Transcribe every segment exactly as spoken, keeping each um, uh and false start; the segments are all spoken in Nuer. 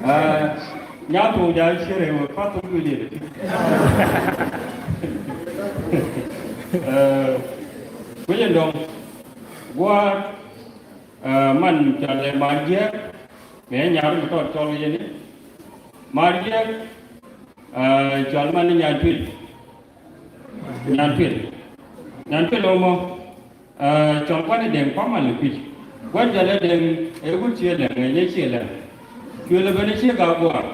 Aa, nya̱a̱ tuɔɔk ja̱ cier ɛ wä path ɔ gui̱i̱r yɛ. Aa, guic ɛn dɔ̱ŋ gua̱a̱r, aa, man cɔal ɛ Mar Jiääk, mëë nyar mi tɔt cɔl yɛn i̱ Mar Jiääk, aa, cɔal man i̱ Nyantuil. Nyantuil. Nyantuil ɔmɔ, aa, cɔl kuan i̱ Deŋ Kua̱r Mal i̱ kui̱c. Gua̱n jɔl ɛ Deŋ ɛ wut cië lɛŋ, ɛ nyɛ cië lɛŋ. Cuël ɛ ben i̱ cië gak gua̱a̱r.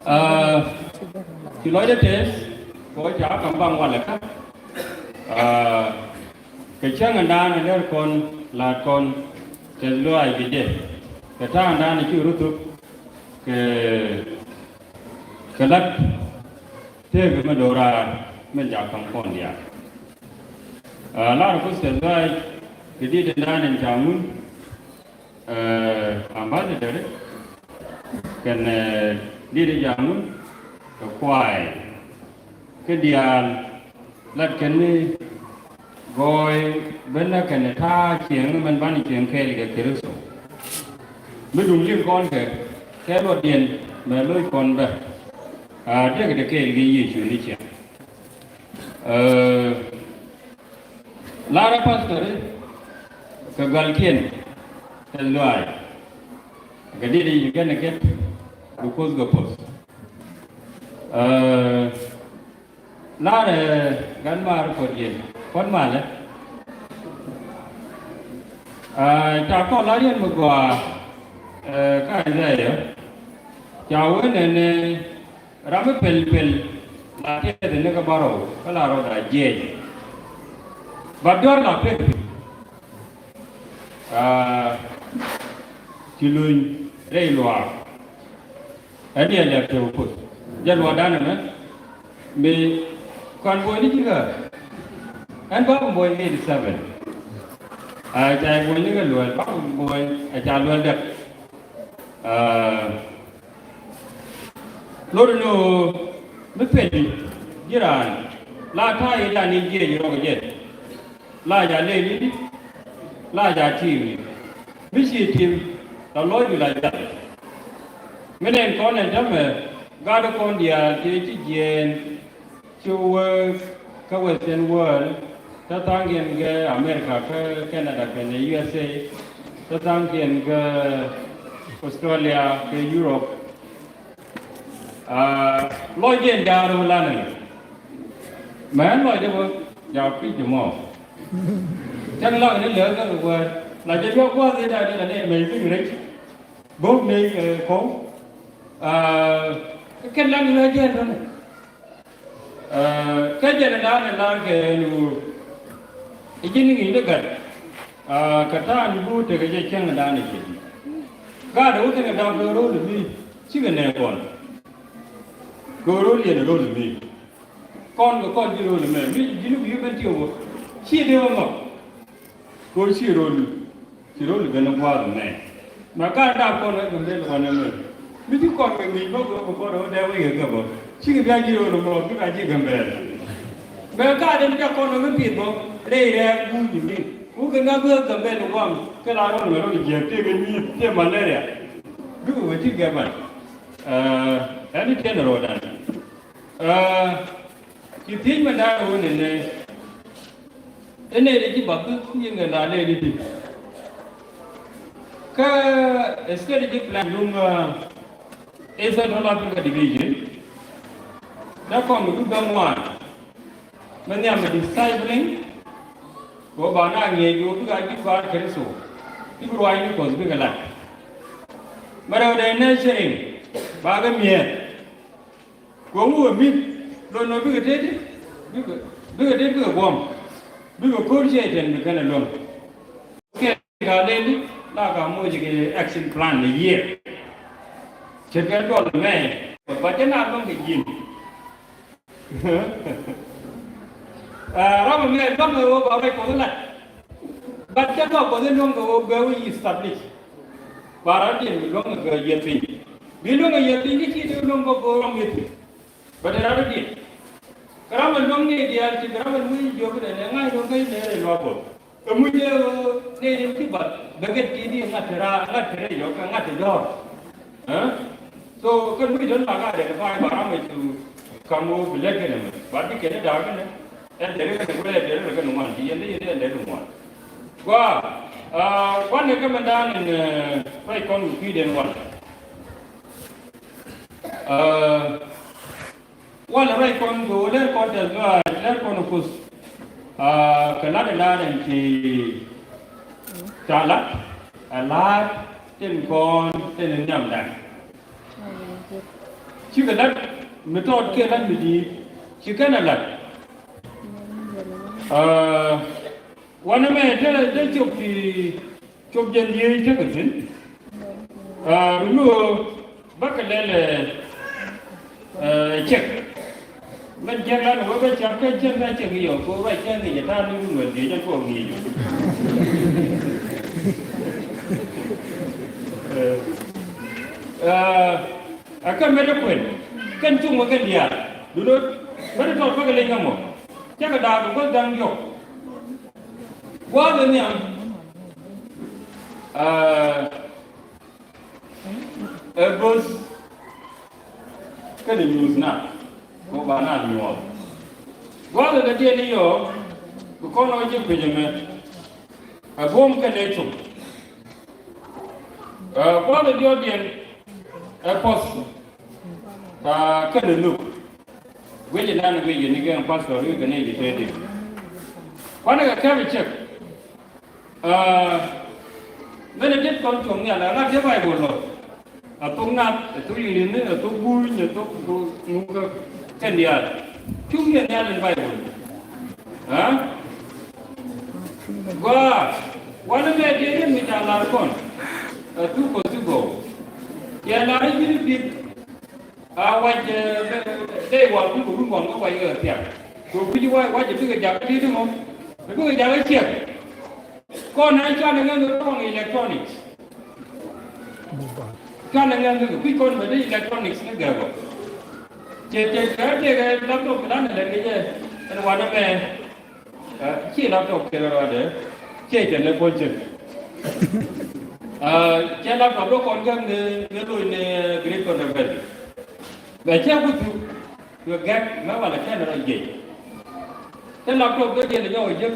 Aa, ci lɔcdä tëë kɛ ɣöö ca ka̱m baŋ walɛ kä. Aa, kɛ cäŋ ɛndan ɛ lɛr kɔn la̱t kɔn tɛth lɔaac kɛ jɛ. Kɛ ta̱a̱ ɛndan ɛ ci rɔ thuk kɛ, kɛ la̱t tëëkɛ mi do̱raar min ca ka̱m kɔn diaal. Aa, lar Kuoth tɛth lɔaac kɛ di̱t ɛndan ɛn ca ŋun, aa, ambassador kɛnɛ, aa, di̱t ɛ ca ŋun kɛ kuay. Kä diaal lat kɛn ni gɔɔy ben nä kɛn ta̱a̱ cieŋ mɛn banɛ cieŋ kɛɛl kɛ Kritho. Mi duŋ liŋ kɔn kɛ kɛ luɔtdiɛn mɛ lo̱c kɔn bä. Aa, tekɛ te kɛɛl kɛ Yecu ni cieŋ. Aa, lar ɛ pastor kɛ gɔalkiɛn kɛ luaay kɛ diet i̱ kɛn kɛ bi Kuoth kɛ poth. Aa, Lar ɛ gan maar kuɔt yɛn kuɔt malɛ. Aa, ca kɔn lar yɛn mi gɔaa, ɛ, kä Isaiah ca wee nɛn ɛ ram mi pel pel la tiɛth ni kä bärɔw kä la rɔɔda jiɛc. Ba duɔ̱r la pek. Aa, ci luny rɛy luaak. Ɛ diɛ lɛp tëë Kuoth jɛ luɔtdan ɛmɛ. Mi kɔn bo̱o̱ni ji̱ kä ɛn bä kɛ bo̱o̱ny eighty seven. Aa, ca bo̱o̱ni kɛ luɛl bä kɛ bo̱o̱ny ɛ ca luɛl dɛp. Aa, lot ni ɣöö mi pɛli ji̱ raan la ta̱a̱ i̱ dan in jiɛc rɔk jɛ. La ja lɛy ni di la ja ti̱i̱ wi̱i̱ mi ci ti̱i̱ la lɔcdu la jal. Mi nɛn kɔn ɛn tämɛ gat kɔn diaal ti ci jiɛɛn ci wee kä Western world, tä tha̱a̱ŋkiɛn kä America kä Canada kɛnɛ U S A, tä tha̱a̱ŋkiɛn kä Australia kɛ Europe. Aa, lɔc jɛ ja̱a̱r wä lanɛ. Mɛ ɛn lɔcdɛ bä ja̱a̱r pi̱c jɛ mɔ. Cäŋ lak ni lɛk kä kɛ wä la jɛ yuak gua̱a̱th in da̱a̱ ni la nɛ amazing rich. Bo̱o̱k ni, ɛ, kɔw. Aa, kɛn lak ni lɔc jɛ ɛn tɔnɛ. Aa, kä jɛn in da̱a̱n in lar kɛ ɛn ɣöö i̱ ji̱n ŋi̱i̱cdä gat. Aa, kɛ ta̱a̱ ni buut tekɛ jɛ cäŋ in da̱a̱n in cɛ di̱t. Gaat ɛ wä kɛn kɛ da̱a̱n kɛ ro̱l in mi cikɛ nɛɛ kɔn. Kɛ ro̱l yɛn ro̱l in mi kɔn kɛ kɔn ji̱ ro̱l in mɛ mi ji̱n wi̱i̱ ben tiɛw wä ci dee wä mɔ. Kɛ ɣöö ci ro̱l, ci ro̱l ben ni gua̱a̱th ɛmɛ. Mɛ ka̱n da̱a̱n kɔn ɛ Gambɛl wanɛ mɛ. Mi ci kɔn kɛ ŋi̱i̱c bä kɛ kɔn ɛ wä dee wä yɛ gɛ bä. Cikɛ bia ji̱ ro̱l bä bika ji̱ Gambɛl. Mɛ ka̱n dee mi ca kɔn ɛ mi pi̱th bä rɛy rɛɛk guuc ji̱ mi. Wä kɛ ŋa̱k bä Gambɛl guam kɛ la ro̱l mɛ ro̱l jiɛk tëëkɛ nyi̱i̱th tëë malaria. Bikɛ wä ci gɛmɛ. Ɛɛ, ɛn i̱ tiɛn ro̱o̱dan. Ɛɛ, ci thiec mɛ da̱a̱n ro̱o̱ nɛnɛ. Ɛ nɛy ti ci bath thi̱n yɛn kɛ la lɛy ni ti. Kä strategic plan duŋ, aa, ɛ Central Africa Division. Dee kɔn mi bi bɛ ŋuan. Mɛ nhiam mi discipling. Kɛ ɣöö ba na ŋi̱eec kɛ ɣöö bikɛ a ji̱ kɔaar Kritho. Bikɛ ruaacni Kuɔth bikɛ lat. Mɛ rɛwdɛ nurturing. Bakɛ mi̱eth. Kɛ ɣöö ŋu ɛ mi̱th luɔt nɔ bikɛ tet, bikɛ, bikɛ tet bikɛ guɔ̱m, bikɛ ko̱r Cɛytan bi kɛn ɛ luäŋ. Kɛ ka lɛli la ka moc kɛ action plan ni yiëë. Ce̱tkɛ duɔl ɛmɛ, ba jɛ na luäŋ kɛ ji̱n. Aa, ram ɛmɛ luäŋ kɛ ɣöö ba ruac Kuɔth lat. But cɛ kɔk Kuɔth luäŋ kɛ ɣöö bɛ wä yi establish. Ba rɔ̱diɛn bi luäŋ kɛ yieth piny. Bi luäŋ kɛ yieth piny kä ci dee luäŋ kɛ go̱o̱r ram yieth piny. But ɛ rɔ̱diɛn. Kɛ ram ɛ luäŋ ni diaal ci kɛ ram ɛ luäŋ jiök kɛ nɛ ŋa̱c luäŋ kä nɛ rɛ luaak Kuɔth. Ɛ muc ɛ ɣöö nɛ rɛ ci bath. bɛ kɛ ti di ŋa̱t ti ra, ŋa̱t ti rɛy yɔk, ŋa̱t ti dɔ̱r. Ɛ? So kä luc dɔ̱ŋ la ka identify ba ram ɛ cu kam wä bi lɛt kɛn ɛmɛ. Ba di kɛn ɛ da̱a̱k kɛn ɛ. Ɛ deri kɛn ɛ kulɛ ɛ deri kɛn ɛ ŋuan. Ti yɛn di yɛn di ɛ deri ŋuan. Gua, ɛ, wanɛ kɛ mɛ da̱a̱n ɛn, ɛ, rɛy kɔn wi̱i̱ den wan. Ɛ, Walɛ ruac kɔn kɛ ɣöö lɛr kɔn tɛth lɔaac, lɛr kɔn kuth. Aa, kɛ lat ɛ lar ɛn ci ca lat ɛ lar tin kɔn tin nhiamdan. Cikɛ lat mi tɔɔt kiɛ lat mi di̱i̱t ci kɛn ɛ lat. Aa, wanɛ mɛ te te cop ti Cop jɛn dhieec tekɛ thi̱n. Aa, ri mi ɣöö bäkɛ lɛl ɛ, ɛ, cɛk. Mɛn jiäk lan ɛ wee bä cak kä jiäk na cɛk i̱ yɔk kɛ wee bä cak ŋi̱i̱c ɛ ta̱a̱ ni wun wɛl dhieec ɛ kɔɔk ŋi̱i̱c. Ɛ, ɛ, ɛ kä met ɛ kuën kɛn cuŋ wä kɛn diaal. Duno met ɛ tɔt bäkɛ leny kä mɔ. Cakɛ daak ɛ gua̱th da̱ŋ diɔ̱k. Gua̱a̱th ɛ nhiam, aa, ɛ bo̱th kɛnɛ nyuuth na kɛ ba na nyuɔɔth. Gua̱a̱th ɛ dɔ̱diɛn i̱ yɔɔ bi kɔn ɔ ji̱ kui̱c ɛmɛ ɛ buɔ̱m kɛnɛ cum. Ɛ, gua̱a̱th ɛ diɔ̱ɔ̱kdiɛn ɛ puɔ̱th, aa, kɛnɛ nhök. Guic inan guic yɛn ni kɛn pastor wi̱i̱ kɛn i̱ ji̱ tëëdi. Kuanɛ kɛ kɛp i̱ cɛk. Aa, mɛn i̱ dit kɔn cuɔ̱ŋ nhial ɛ rat i̱ Baibol lɔ. A thok nath, a thok Yirini, a thok Buny, a thok ŋukä kɛn diaal. Cuŋ yɛn nhial in Baibol. Aa? Gɔaa, wanɛ mɛ diɛ riet mi ca lar kɔn. A thuk kɔ thuk gɔw. Yɛ lar i̱ ji̱n i̱ bik. A wac, ɛ, dee wal wun kɛ wun kɔn kä wac kɛ thiak. Kɛ kui̱c wac, wac bikɛ jak kä ti̱ti̱ mɔ. Bikɛ jak kä ciɛk. Kɔn na cuanɛ ŋäth ni rɔ̱ŋ electronics. Cuanɛ ŋäth ni kui̱c kɔn bɛ ni electronics ni gɛɛk ɔ. Cɛ, cɛ, cɛ, cɛ, laptop kɛ dan lɛ kɛ jɛ. Ɛn wanɛ mɛ. Ɛ, ci laptop kɛ rɔɔdɛ. Cɛ, cɛ lɛ puɔ̱ny cɛ. Ɛ, cɛ laptop dɔ kɔn gɛm ni, ni loc ni Great Controversy. Bɛ cɛ ku thuk. Kɛ gɛk mɛ walɛ kɛn rɔ jiɛc. Cɛ laptop dee diɛn nyɔk jiäk.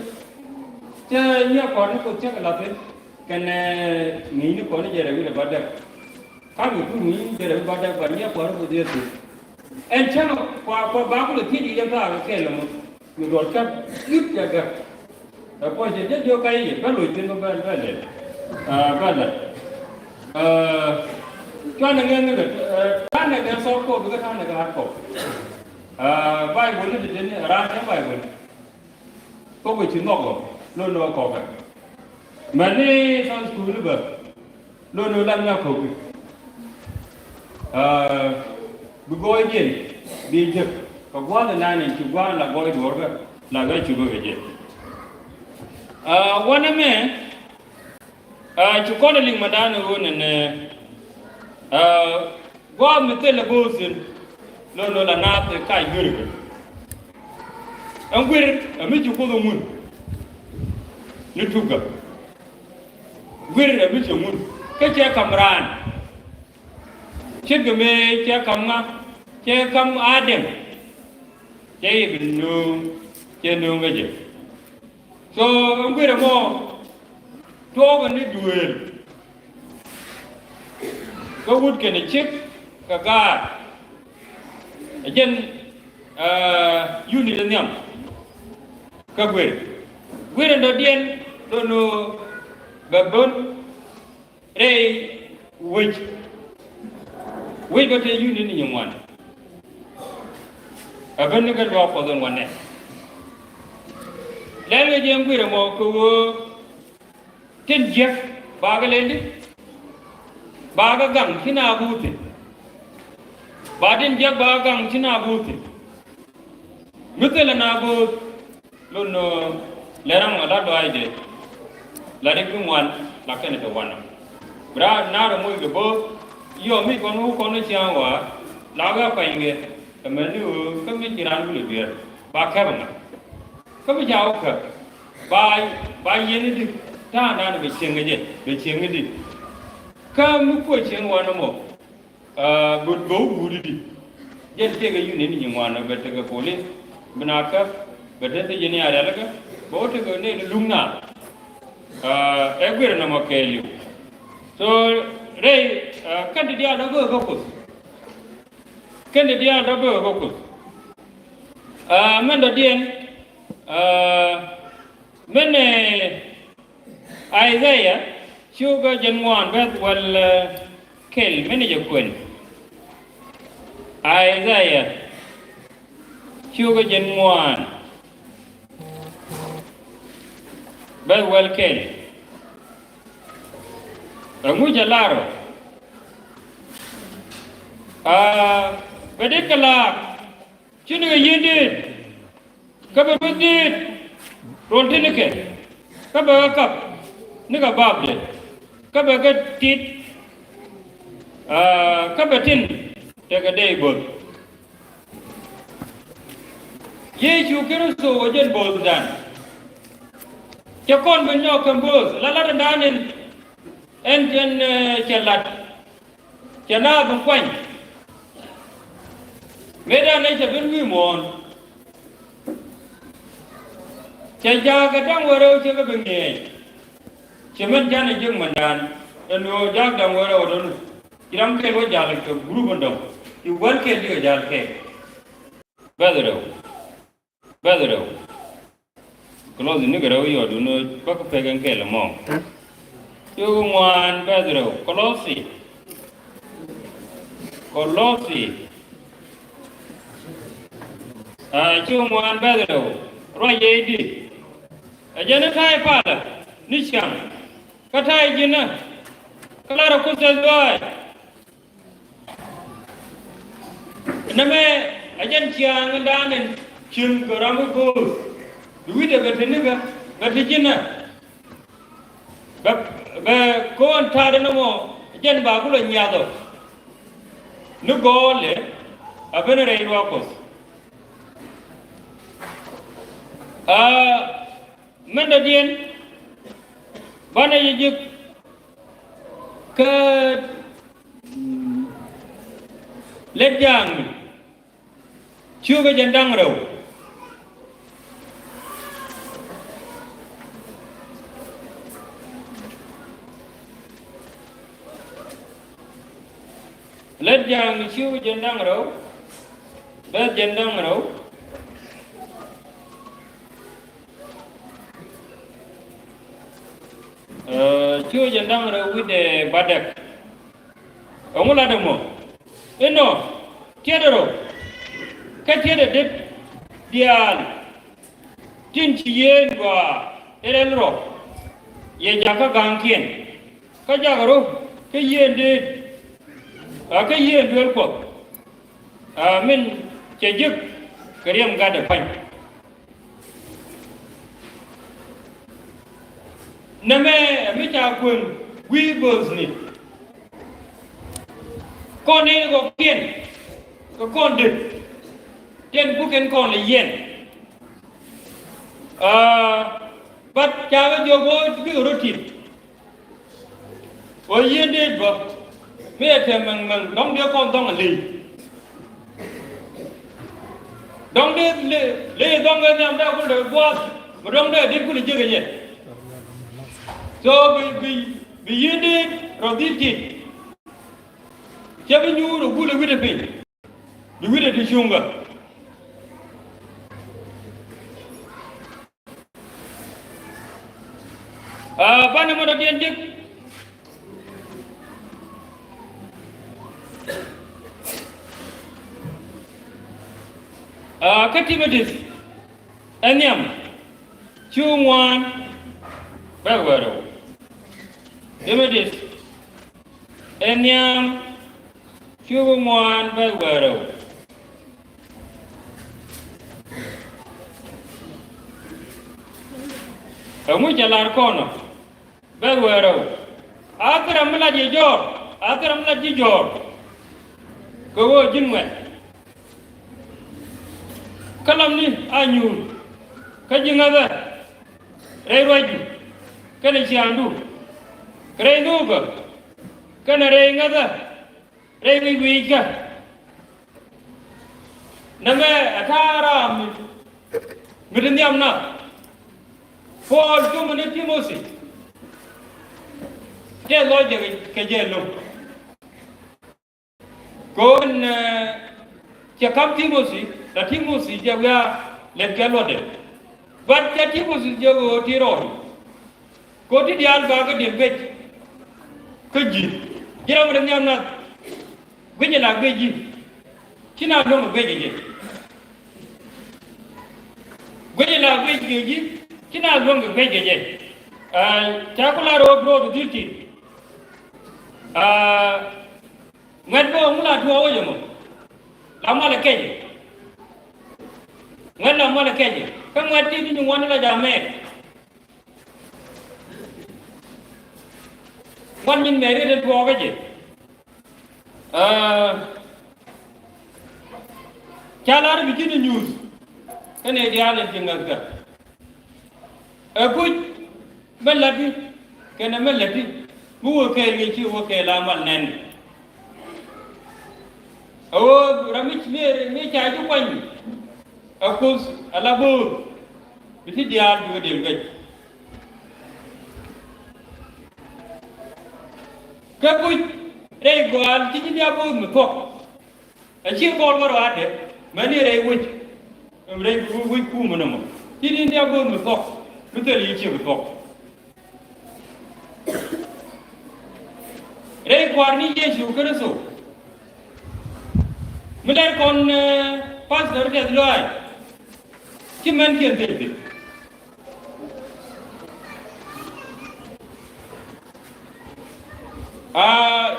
Cɛ nyiɛ kɔn ni Kuoth cɛ kɛ lath thi̱n. Kɛnɛ ŋi̱i̱cni kɔn ni jɛ rɛw wi̱cdɛ bädäk. Ka̱n kɛ kui̱ ŋi̱i̱cni jɛ rɛw wi̱cdɛ bädäk bä nyiɛ kɔn ni Kuoth Yecu. Ɛn cäŋ kua, kua ba kulɛ thiec i̱ yɛn thaak kɛ kɛɛl ɛmɔ. Mi duɔl kɛp i̱ cɛ gɛk. Ɛ puɔ̱nydɛ jɛ jiök ka i̱ bä loc thi̱n bä bä lɛl. Ɛ, bä lɛl. Ɛ, cuanɛ ŋɛn ni kɛ, ɛ, ta̱nɛ kɛ thɔɔk kɔp bikɛ ta̱nɛ kɛ ɣa̱t kɔp. Ɛ, Baibol ni ti ti ni raan ni Baibol. Kɔk kɛ ci nhɔk ɔ, lo̱n ni ɣä kɔkɛ. Mɛn ni Sunday school ni bä. Lo̱n ni ɣä lat ŋa ko̱ki. Aa, bi gɔɔydiɛn bi jek kɛ gua̱a̱th inan in ci gua̱a̱th la gɔɔy duɔ̱ɔ̱rkä la gɔɔy cukɛ kɛ jek. Aa, wanɛ mɛ, aa, ci kɔn ɛ liŋ mɛ da̱a̱n ɣöö nɛnɛ, aa, gua̱a̱th mi thilɛ bo̱o̱th thi̱n lo̱n lo̱n la naath ɛ kac gui̱rkɛ. Ɛn guir ɛ mi ci Kuoth ɛ ŋun ni tukä. Guir ɛ mi ci ŋun kä cɛ ka̱m raan. Ce̱tkɛ mëë cɛ ka̱m ŋa? Cɛ ka̱m Adam. Cɛ yɛ bi nööŋ, cɛ nööŋ kä jɛ. So ɛn guir ɛmɔ tuɔɔkɛ ni duëël. Kä wut kɛnɛ ciek kɛ gaat. Ɛ jɛn, aa, unit ɛ nhiam. Kä guir, guir ɛn dɔ̱diɛn lo̱n ɣöö bɛ bön rɛy wec. Wec bä te unit ni nyin ŋuan. Ɛ ben ni kɛ luaak Kuɔth ɛn wanɛ. Lɛl kɛ jɛ ɛn guir ɛmɔ kɛ ɣöö tin jiäk bakɛ lɛl di, bakɛ gaŋ ci naath guuth thi̱n. Ba tin jiäk bakɛ gaŋ ci naath guuth thi̱n. Mi thilɛ naath guuth, lo̱n ɣöö lɛ ram ɛ la dɔaacdɛ, la rik ti ŋuan, la kɛnɛ ti wanɔ. Bi raan naar ɛ moc kɛ bo̱o̱th, yɔ mi kɔn wä kɔn ni ciaŋ wa̱a̱, la wä kuanykɛ, ɛmɛni ɣöö kä mi ci raan wulɛ dueer, ba kɛp ɛmɛ. Kä mi ca wä käp, ba, ba yieen i̱di, Ta̱a̱ naan bɛ cieŋ kɛ jɛ, bɛ cieŋ kɛ di. Kä mi kuɔ cieŋ wanɛ mɔ, ah, bɛ, bɛ wä guut di. Jɛn tëëkɛ unit ni nyin ŋuan bɛ tekɛ police, bi na kä, bɛ te thiec ni a rialikä, bɛ wä tekɛ ni luŋ na. Ah, ɛ guir nɔmɔ kɛɛliw. So, rɛy, ah, kɛn ti diaal dɔ bä kä Kuoth. Kɛn ti diaal dɔ bä kä Kuoth. Ah, mɛn dɔ̱diɛn, ah, mɛn, eh, Isaiah, cukɛ jɛn ŋuan beth wäl, eh, kɛl, mɛn jɛ kuɛn. Isaiah, cukɛ jɛn ŋuan beth wäl kɛl. Ɛŋu cɛ lar ɔ? Aa, bɛ dit kɛ laak, ci ni kɛ yieen dit, kä bɛ rueth dit rol ti ni kɛ, kä bɛ kɛ kap ni kɛ bapdɛ, kä bɛ kɛ tit, aa, kä bɛ tin tekɛ dee bo̱th. Yecu Kritho ɛ jɛn bo̱o̱thdan. Cɛ kɔn ben nyɔk kɛ bo̱o̱th la lat ɛn dan in, ɛn, ɛn, eh, cɛ lat. Cɛ naath bi kuany. Mëëdan ɛ cɛ ben wi̱i̱ muɔ̱ɔ̱n. Cɛ jaak kɛ da̱ŋ wä rɛw cɛ kɛ bi ŋiɛɛny. Cɛ mɛn canɛ jiäk mɛndan ɛn ɣöö jaak da̱ŋ wä rɛw rɔ̱nu. Ci ram kɛl wä jal kɛ gurup ɛn dɔ̱ŋ. Ci wäl kɛl ti kɛ jal kɛl. Bɛth rɛw. Bɛth rɛw. Kolosi nikɛ rɛw yɔt wun bä kä pek ɛn kɛl ɛmɔ. Cuk ŋuan bɛth rɛw. Kolosi. Kolosi. Aa, cuk ŋuan bɛth rɛw. Ruac yɛ i̱di. Ɛ jɛn i̱ ta̱a̱ ipalä ni ciaŋ. Kä ta̱a̱ i̱ ji̱nä. Kä lar ɛ Kuoth tɛth lɔaac. Nɛmɛ ɛ jɛn ciaŋ in da̱a̱n in cieŋ kɛ ram i̱ go̱o̱r. Bi wi̱cdɛ bɛ te nikä, bɛ te ji̱nä. Bɛ, bɛ ko̱o̱n ta̱a̱dɛ nɔmɔ jɛn ba kulɛ nyathɔ. Ni gɔɔlɛ a ben rɛy luaak Kuɔth. Aa, mɛn dɔ̱diɛn banɛ yɛ ji̱ kä lɛt ja̱a̱ŋ. Ciökä jɛn da̱ŋ rɛw. Lät ja̱a̱ŋ ciökä jɛn da̱ŋ rɛw. Bɛth jɛn da̱ŋ rɛw. Ɛ, ciökä jɛn da̱ŋ rɛw wi̱cdɛ batdäk. Ɛŋu latdɛ mɔ? Inɔ tiɛtdɛ rɔ kä tiɛtdɛ det diaal tin ci yieen gɔaa rɛl rɔ yɛ jakä ga̱a̱ŋkiɛn. Kä jakä rɔ kä yieen deet, a, kä yieen duel Kuɔth, a, min cɛ jek kɛ riɛm gatdɛ pa̱ny. Nɛmɛ ɛ mi ca kuën wi̱i̱ bööthni. Kɔn ni kɔkiɛn kɛ kɔn dek, tiɛn bukɛn kɔn lɛ yiɛn. Aa, bat ca kɛ jiök wä bikɛ rɔ ti̱t. Ɣöö yieen dee bä mi ɛ tɛm mɛŋmɛŋ dɔ̱ŋ dee kɔn dhɔ̱ŋ a ley. Dɔ̱ŋ dee le, ley dhɔ̱ŋ kɛ nhiam dee kulɛ gua̱a̱th mi dɔ̱ŋ dee dit kulɛ jiäk ɛ yɛ. So bi, bi, bi yieen dee rɔ dhil tit. Cɛ bi nyuur ɛ gul ɛ wi̱cdɛ piny. Bi wi̱cdɛ ti cuŋkä. Aa, banɛ mɔt a diɛn jek. Aa, kä Timothi ɛ nhiam, cu ŋuan, bɛ wärä. Timothi ɛ nhiam, cu ŋuan, bɛ wärä. Ɛŋu cɛ lar kɔnɔ? Bɛth wee rɛw. A thil ram mi lat yɛ jɔɔr, a thil ram mi lat ji̱ jɔɔr. Kɛ ɣöö ji̱n ŋuɛ̈t. Kä lamni a nyuur. Kä ji̱ ŋäthä rɛy ruacdu. kɛnɛ ciaaŋdu, kɛ rɛy nhöökä, kɛnɛ rɛy ŋäthä, rɛy wi̱i̱ wi̱i̱kä. Nɛmɛ ɛ ta̱a̱ ram mi, mi ti nhiam nath. Paul cumɛ ni Timothi, tëë lɔcdɛ kɛ jɛ lo̱ŋ. Kɛ ɣöö ɛn, eh, cɛ ka̱m Timothi, la Timothi jɛ wiaa lɛt kɛ luɔtdɛ. But cɛ Timothi jɛ ɣöö ti rɔɔdu. Kɛ ɣöö ti diaal ba kɛ diɛl guic kä ji̱. Ji̱ ram mi te nhiam nath, guic ɛ la guic ji̱, ci na luäŋ kɛ guic kɛ jɛ. Guic ɛ la guic kɛ ji̱, ci na luäŋ kɛ guic kɛ jɛ. Ah, ca ku lar ɣöö bi rɔɔdu dhil ti. Ah, ŋuɛ̈t bä ŋu la tuɔɔk wec ɛmɔ, la malɛ kɛcɛ. Ŋuɛ̈t la malɛ kɛcɛ. Kä ŋuɛ̈t ti ti nyin wan la jɛ mɛɛt. Wan nyin mɛɛt ri ti tuɔɔk kä jɛ. Ah, ca lar bi ji̱n nyuuth kä nɛy diaal in ci ŋäthkä. Ɛ kuc mi läti kɛnɛ mi läti, mi wä kɛɛl kɛ ci wä kɛɛl a mal nɛn. Ɛ ɣöö ram mi, mi, mi ca ji̱ kuany ɛ Kuoth ala bo̱o̱r, bi ti diaal bi wä diɛl guic. Kä kuc rɛy gɔaal ti ji̱ diaal bo̱o̱r mi thuɔ̱k. A ci kɔɔr bä ruaadɛ, mɛn i̱ rɛy wec, rɛy wec kuum nɔmɔ. Ci ni diaal bo̱o̱r mi thuɔ̱k, mi thil yi ciek thuɔ̱k. Rɛy Kua̱r ni Yecu Kritho. Mi lɛr kɔn, eh, pastor Tɛth Lɔaac, ci mɛn kiɛn thil thil. Ah,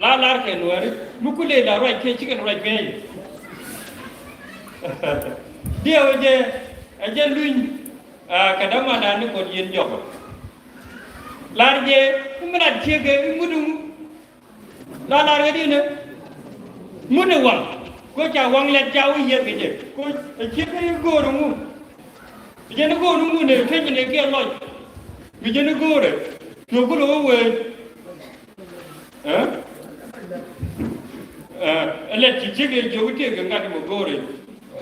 la lar kɛ Nuääri, mi ku lëë la ruac kɛ, ci kɛn ruac kɛ. Diɛw jɛ, ɛ jɛ luny, ah, kɛ dämandan ni kɔn yien jɔk. Lar jɛ, mi rat ciek kɛ, mi ŋut ŋu. La lar kɛ di̱n ɛ. Ŋut ɛ waŋ, ko ca waŋ lɛt ca wä yieth kɛ jɛ, ko ɛ ciek kɛ go̱o̱r ŋu. Bi jɛn i̱ go̱o̱r ni ŋun ëë keny ni kiɛ lɔc. Bi jɛn i̱ go̱o̱rɛ. Cuɛ kulɛ wä wee. Ɛ? Ɛ, ɛ lɛt ci ciek ëë jiök i̱ tëëk kɛ ŋa̱t mɛ go̱o̱rɛ.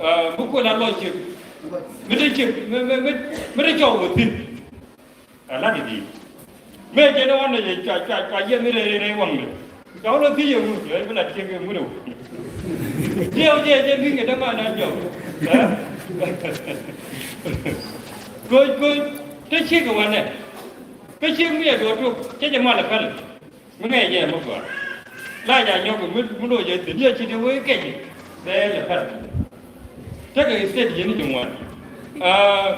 Ɛ, bi kuɛ la lɔc ciek. Mi te ciek, mi, mi, mi, mi te cɔw wä thi̱n. Ɛ lat i̱ di̱i̱t. Mëë jɛn ɣɔn ɛ cua, cua, cua yieth mi rɛy, rɛy, rɛy waŋdɛ. Cua ɣɔn ɛ thiec yɛ ŋut, ɛ bi la ciek yɛ ŋut ɛ wut. Diɛw jɛ, jɛ bi̱i̱ŋ kɛ dämandan jɔk. Ɛ? Koc, koc, te ciek kɛ wanɛ. Kä ciek mi ɛ duɔ̱ɔ̱r tuk, cɛ jɛ mal ɛ päl. Mi ŋäc jɛ mi gɔaa. La jɛ a nyɔk kɛ mi, mi loc jɛ thi̱n, yɛ ci te wee kɛc. Bɛ lɛ päl. Tekɛ state yɛn ni jɛ ŋuan. Aa,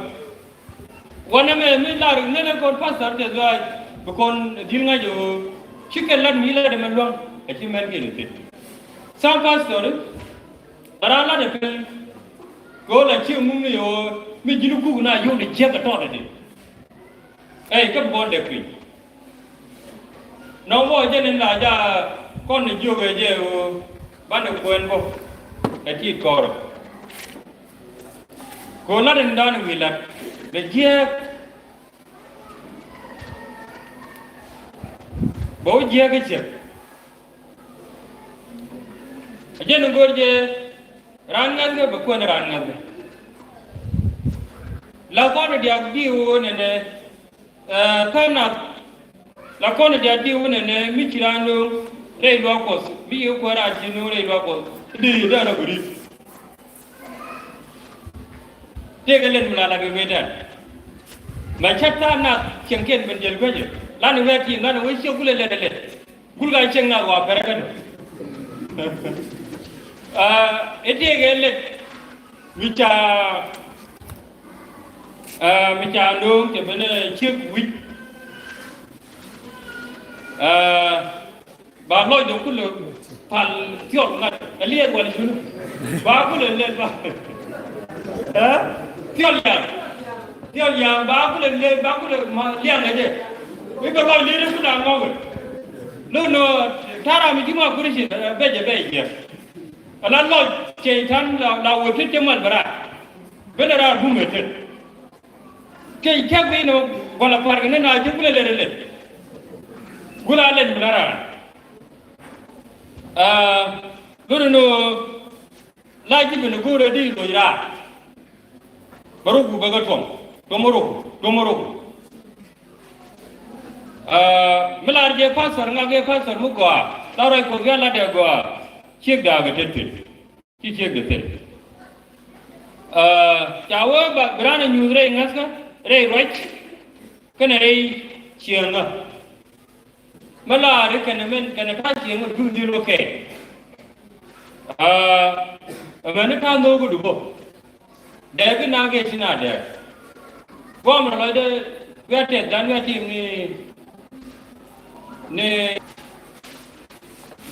Wanɛ mɛ mi lar nɛnɛ kɔn pastor Tɛth Lɔaac bi kɔn dhil ŋa̱c ɣöö ci kɛ lat mi lat ɛmɛ luäŋ ɛ ci mɛn kɛn thi̱n. Some pastor, ɛ, la raan lat ɛ pɛl kɛ ɣöö la ci ŋuŋ ni ɣöö mi ji̱n kuk na yio̱w ni jiäk ɛ tɔt ɛ ti. Ɛ, kä bi kɔn dɛk piny. Nɔmɔ jɛn in la ja kɔn ni jiök ɛ jɛ ɣöö banɛ kuɛn bä ɛ ti kɔrɔ. Kɛ ɣöö lat in dɔ̱ɔ̱n wi̱i̱ lat bɛ jiääk. Bɛ wä jiääk kä ciɛk. A jɛn in go̱o̱r jɛ raan ŋa̱thkɛ bɛ kuɛn raan ŋa̱thkɛ. La kɔn in diaak di ɣöö nɛnɛ, ɛ, kä nath. La kɔn in diaak di ɣöö nɛnɛ mi ci raan nööŋ rɛy luaak Kuɔth, mi ci kuäär raan ci nööŋ rɛy luaak Kuɔth. Di dee rɔ bi ri̱t. Tëëkɛ lɛt mi la la kɛ wee tɛn. Mɛ cä tha̱a̱ŋ nath cieŋkiɛn ben diɛl guecä. Lan wee ti̱i̱n lan wee ciek gulɛ lɛt ɛ lɛt. Gul ka cieŋ nath wa pɛrɛ kä dɔ. Aa, ɛ tëëkɛ lɛt mi ca, aa, mi ca nööŋ cɛ ben ɛ ciek wi̱c. Aa, Ba lɔcdɛ kulɛ pal thiɔl ŋa̱t ɛ liɛɛr wal cuni. Ba kulɛ lɛl ba. Ɛ? Thiɔl ya̱a̱ŋ. Thiɔl ya̱a̱ŋ ba kulɛ lɛl ba kulɛ ma liaŋ ɛ jɛ. I̱ bɛ lɔc liɛɛr kulɛ aŋɔkɛ. Lo̱n nɔ ta̱ra mi ji̱ ma kuri ci, ɛ, bɛ jɛ bɛ jiɛ. Ala lɔc cɛy-tan la, la wä tet cɛ mal bɛ raar. Bɛ lɛ raar bumɛ tet. Kɛ cak bi nɔ Kɔn la pa̱r kɛ ni na ji̱ kulɛ lɛt lɛt. Gula lɛt mi la ran. Aa, luni ni ɣöö la ji̱ bi ni go̱o̱rɛ di loc raar. Bä ruk bä kɛ tuɔm, tuɔm ruk, tuɔm ruk. Aa, mi lar jɛ pastor, ŋak jɛ pastor mi gɔaa, la ruac Kuɔth wi̱i̱ a latdɛ gɔaa. Ciek da̱a̱k ɛ tet thi̱n. Ci ciek dee thil. Aa, ca wee ba bi raan a nyuuth rɛy ŋäthkä, rɛy ruac, kɛnɛ rɛy cieŋä. Mi laari kɛnɛ min, kɛnɛ ta̱a̱ cieŋä duun dhil wä kɛɛl. Aa, amäni ta̱a̱ nhöökä du bä. Dɛɛk i̱ na̱a̱k ëë ci na dɛɛk. Guam rɔ lɔcdɛ wi̱i̱ a tɛth dan wi̱i̱ a tim ni, ni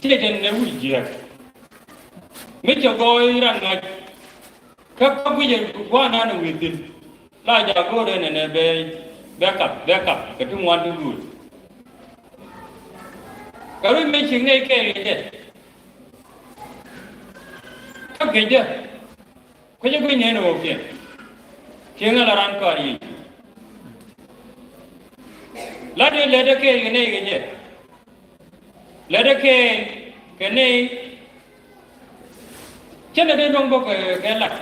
tiecɛn ni wi̱i̱ jiääk. Mi cɛ gɔɔy ran ŋa̱c. Kä kä guicɛ gua̱a̱r nan wi̱i̱ thi̱n. La jaak go̱o̱rɛ nɛnɛ bɛ, bɛ kap, bɛ kap kɛ ti ŋuan ti guut. Kɛ ruec mëë ciek nɛy kɛɛl kɛ jɛ. Kä kɛ jɛ. Kuecä guic nɛn ɛ ɣöö kiɛn. Cieŋä la ran kɔaar yic. La dee lɛt ɛ kɛɛl kɛ nɛy kɛ jɛ. Lɛt ɛ kɛɛl kɛ nɛy. Cä nɛ dee luɔ̱ŋ bä kɛ, kɛ lat.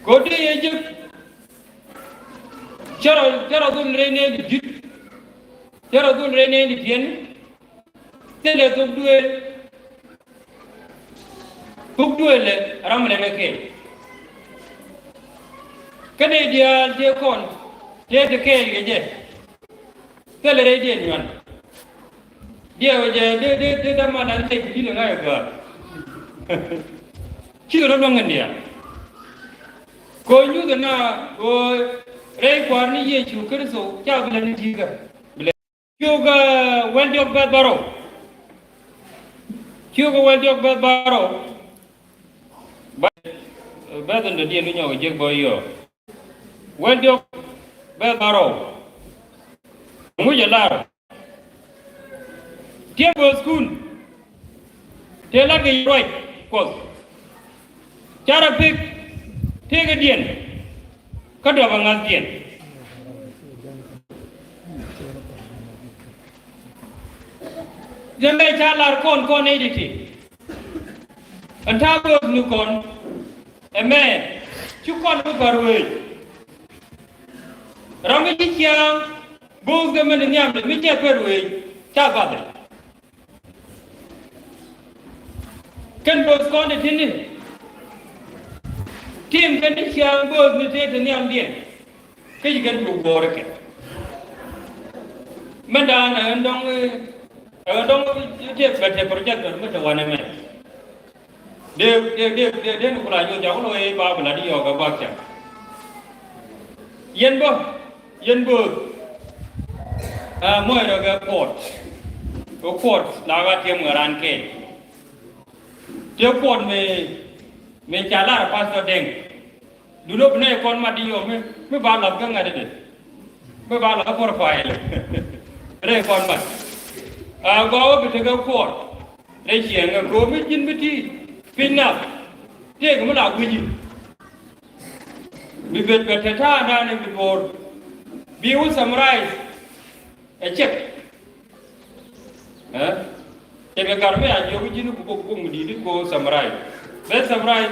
Kɛ ɣöö dee yɛ jek. Cä rɔ, cä rɔ dhol rɛy nɛɛni di̱t. Cä rɔ dhol rɛy nɛɛni tiɛn. Thilɛ thok duëël. Thok duëël ɛ ram lɛ rɛ kɛɛl. Kä nɛy diaal tëë kɔn tëë te kɛɛl kɛ jɛ. Thilɛ rɛydiɛn nyuan. Diɛw jɛ dee dee dee dee man an lɛc ti di̱t ɛ ŋa̱c ɛ gɔaa. Cikɛ rɔ luäŋ kɛn diaal. Kɛ ɣöö nyuth ɛ na kɛ ɣöö rɛy Kua̱r ni Yecu Kritho ca bi lɛ ni ti̱i̱kä. Ciökɛ wäl diɔ̱k bɛth bärɔw. Ciökɛ wäl diɔ̱k bɛth bärɔw. Ba, bɛth in dɔ̱diɛn ni nyɔk jek bä yɔ. Wäl diɔ̱k bɛth bärɔw. Ŋuc ɛ lar. Tiɛm bä thukul. Tëë la̱t kɛ ruac Kuɔth. Carɛ pek tëëkädiɛn kä dɔpɛ ŋa̱thdiɛn. Jɛ mɛ ca lar kɔn kɔn nɛy ti̱ti̱. Ɛn ta̱a̱ bööth ni kɔn ɛmɛ ci kɔn mi pär wee. Ram mi ci ciaŋ bööth kɛ mɛn nhiamdɛ mi cɛ pär wee ca bathɛ. Kɛn bööth kɔn ti ti̱ni. Tim kɛn ti ciaŋ bööth ni tëë ti nhiamdiɛn. Kä ci kɛn tuk guɔ̱ɔ̱r ikɛ. Mɛn da̱a̱n ɛ ɣän dɔ̱ŋ, ɛ ɣän dɔ̱ŋ tëë bɛ tëë projector mi te wanɛ mɛ. Dee, dee, dee, dee, dee ni kula nyuɔth ca wä lɔ ɛ ba bi la di yɔɔk ɛ bak ca. Yɛn bä, yɛn bööth. Ɛ mɔc rɔ kɛ kuɔt. Kɛ kuɔt la ka tiɛm ŋɛ ran kɛ. Tëë kuɔt mëë, mëë ca lar Pastor Deng. Duundä bi nɛy kɔn mat di yɔ mi, mi ba lath kä ŋa̱t di. Mi ba lath kä profile. Rɛy kɔn mat. A gɔaa wä bi tekɛ kuɔt. Rɛy ciɛŋ ɛ go̱o̱r mi ji̱n mi ti piny nath. Tëëk mi la gui̱ci. Bi bet bɛ te ta̱a̱ naan in bi bo̱o̱r. Bi wä summarize. Ɛ cɛk. Ɛ? Cɛ kɛ gat mi a jiök ji̱n ku bok bok mi di̱i̱t ko summarize. Bɛ summarize.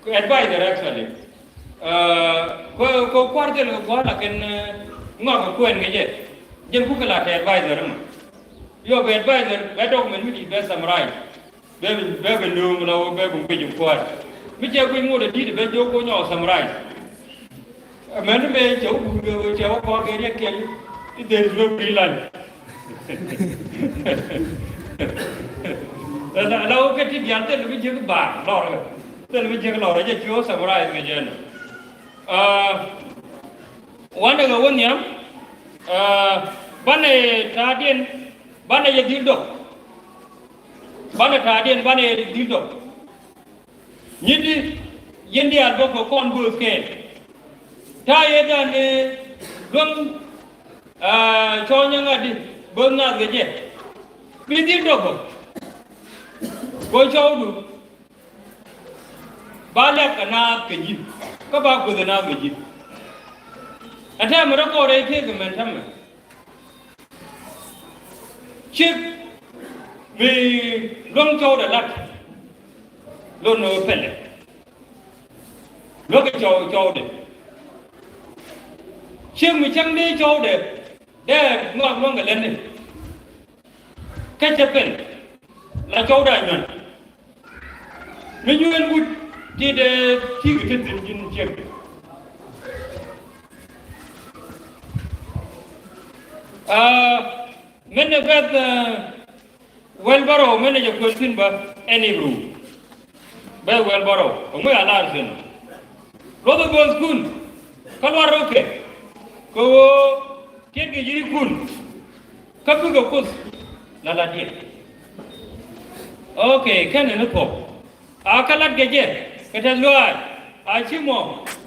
Advisor actually. Ɛ, ko, ko kua̱r thil kɛ gua̱a̱r lakin, ɛ, ŋɔak kɛ kuɛn kɛ jɛ. Jɛn ku kɛ la te advisor mɔ. Yɔ bɛ advisor bɛ document mi di̱i̱t bɛ summarize. Bɛ bi, bɛ bi nööŋ la wä bɛ bi guic in kuäär. Mi cɛ guic ŋot ɛ di̱t bɛ jiök ko nyɔk summarize. Mɛn mɛ cɛ wä guur kɛ wä cɛ wä kɔr kɛ riɛk kɛl. There is no free lunch. La, la wä kɛ ti diaal thil bi jiäk baar lɔr kɛ. Thil bi jiäk lɔr kɛ jɛ ci wä summarize kɛ jɛ nɔ. Aa, wanɛ kɛ wä nhiam, aa, banɛ ta̱a̱diɛn, banɛ jɛ dhil dɔk. Banɛ ta̱a̱diɛn banɛ dhil dɔk. Nyithi yɛn diaal bä kɛ kɔn bööth kɛɛl. Ta̱a̱ yɛ dan ni luäŋ, aa, cɔɔnyä ŋa̱t di bööth naath kɛ jɛ. Bi dhil dɔk bä. Go̱o̱r cɔwdu. Ba lɛk kɛ naath kɛ ji̱. Kä ba guäth ɛ naath kɛ ji̱. Ɛn täämɛ rɔ kɔɔr ɛ kiɛ kɛ mɛn täämɛ. Ciek mi luäŋ cɔwdɛ lat. Lot ni ɣöö pɛlɛ. Luäk cɔw cɔwdɛ. Ciek mi cäŋ dee cɔwdɛ. Dee ŋɔak luäŋ kɛ lätni. Kä cɛ pɛl la cɔwdɛ a nyuan. Mi nyuɛn wut ti dee ti̱i̱ kɛ te thi̱n ji̱n ciek. Aa, min ɛ bɛth, aa, wheelbarrow min ɛ jɛ kuɛn thi̱n bä ɛn Hebrew. Bɛth wheelbarrow ɛ ŋuɛ a lar thi̱n. Luɔth ɛ bööthkun kä luar rɔ kɛ kɛ ɣöö tiɛtkɛ yiëëkun. Kä bikɛ Kuoth la la diɛn. Ok, kɛn ni thuɔ̱k. A kä latkɛ jɛ kɛ tɛth lɔaac. A ci mɔ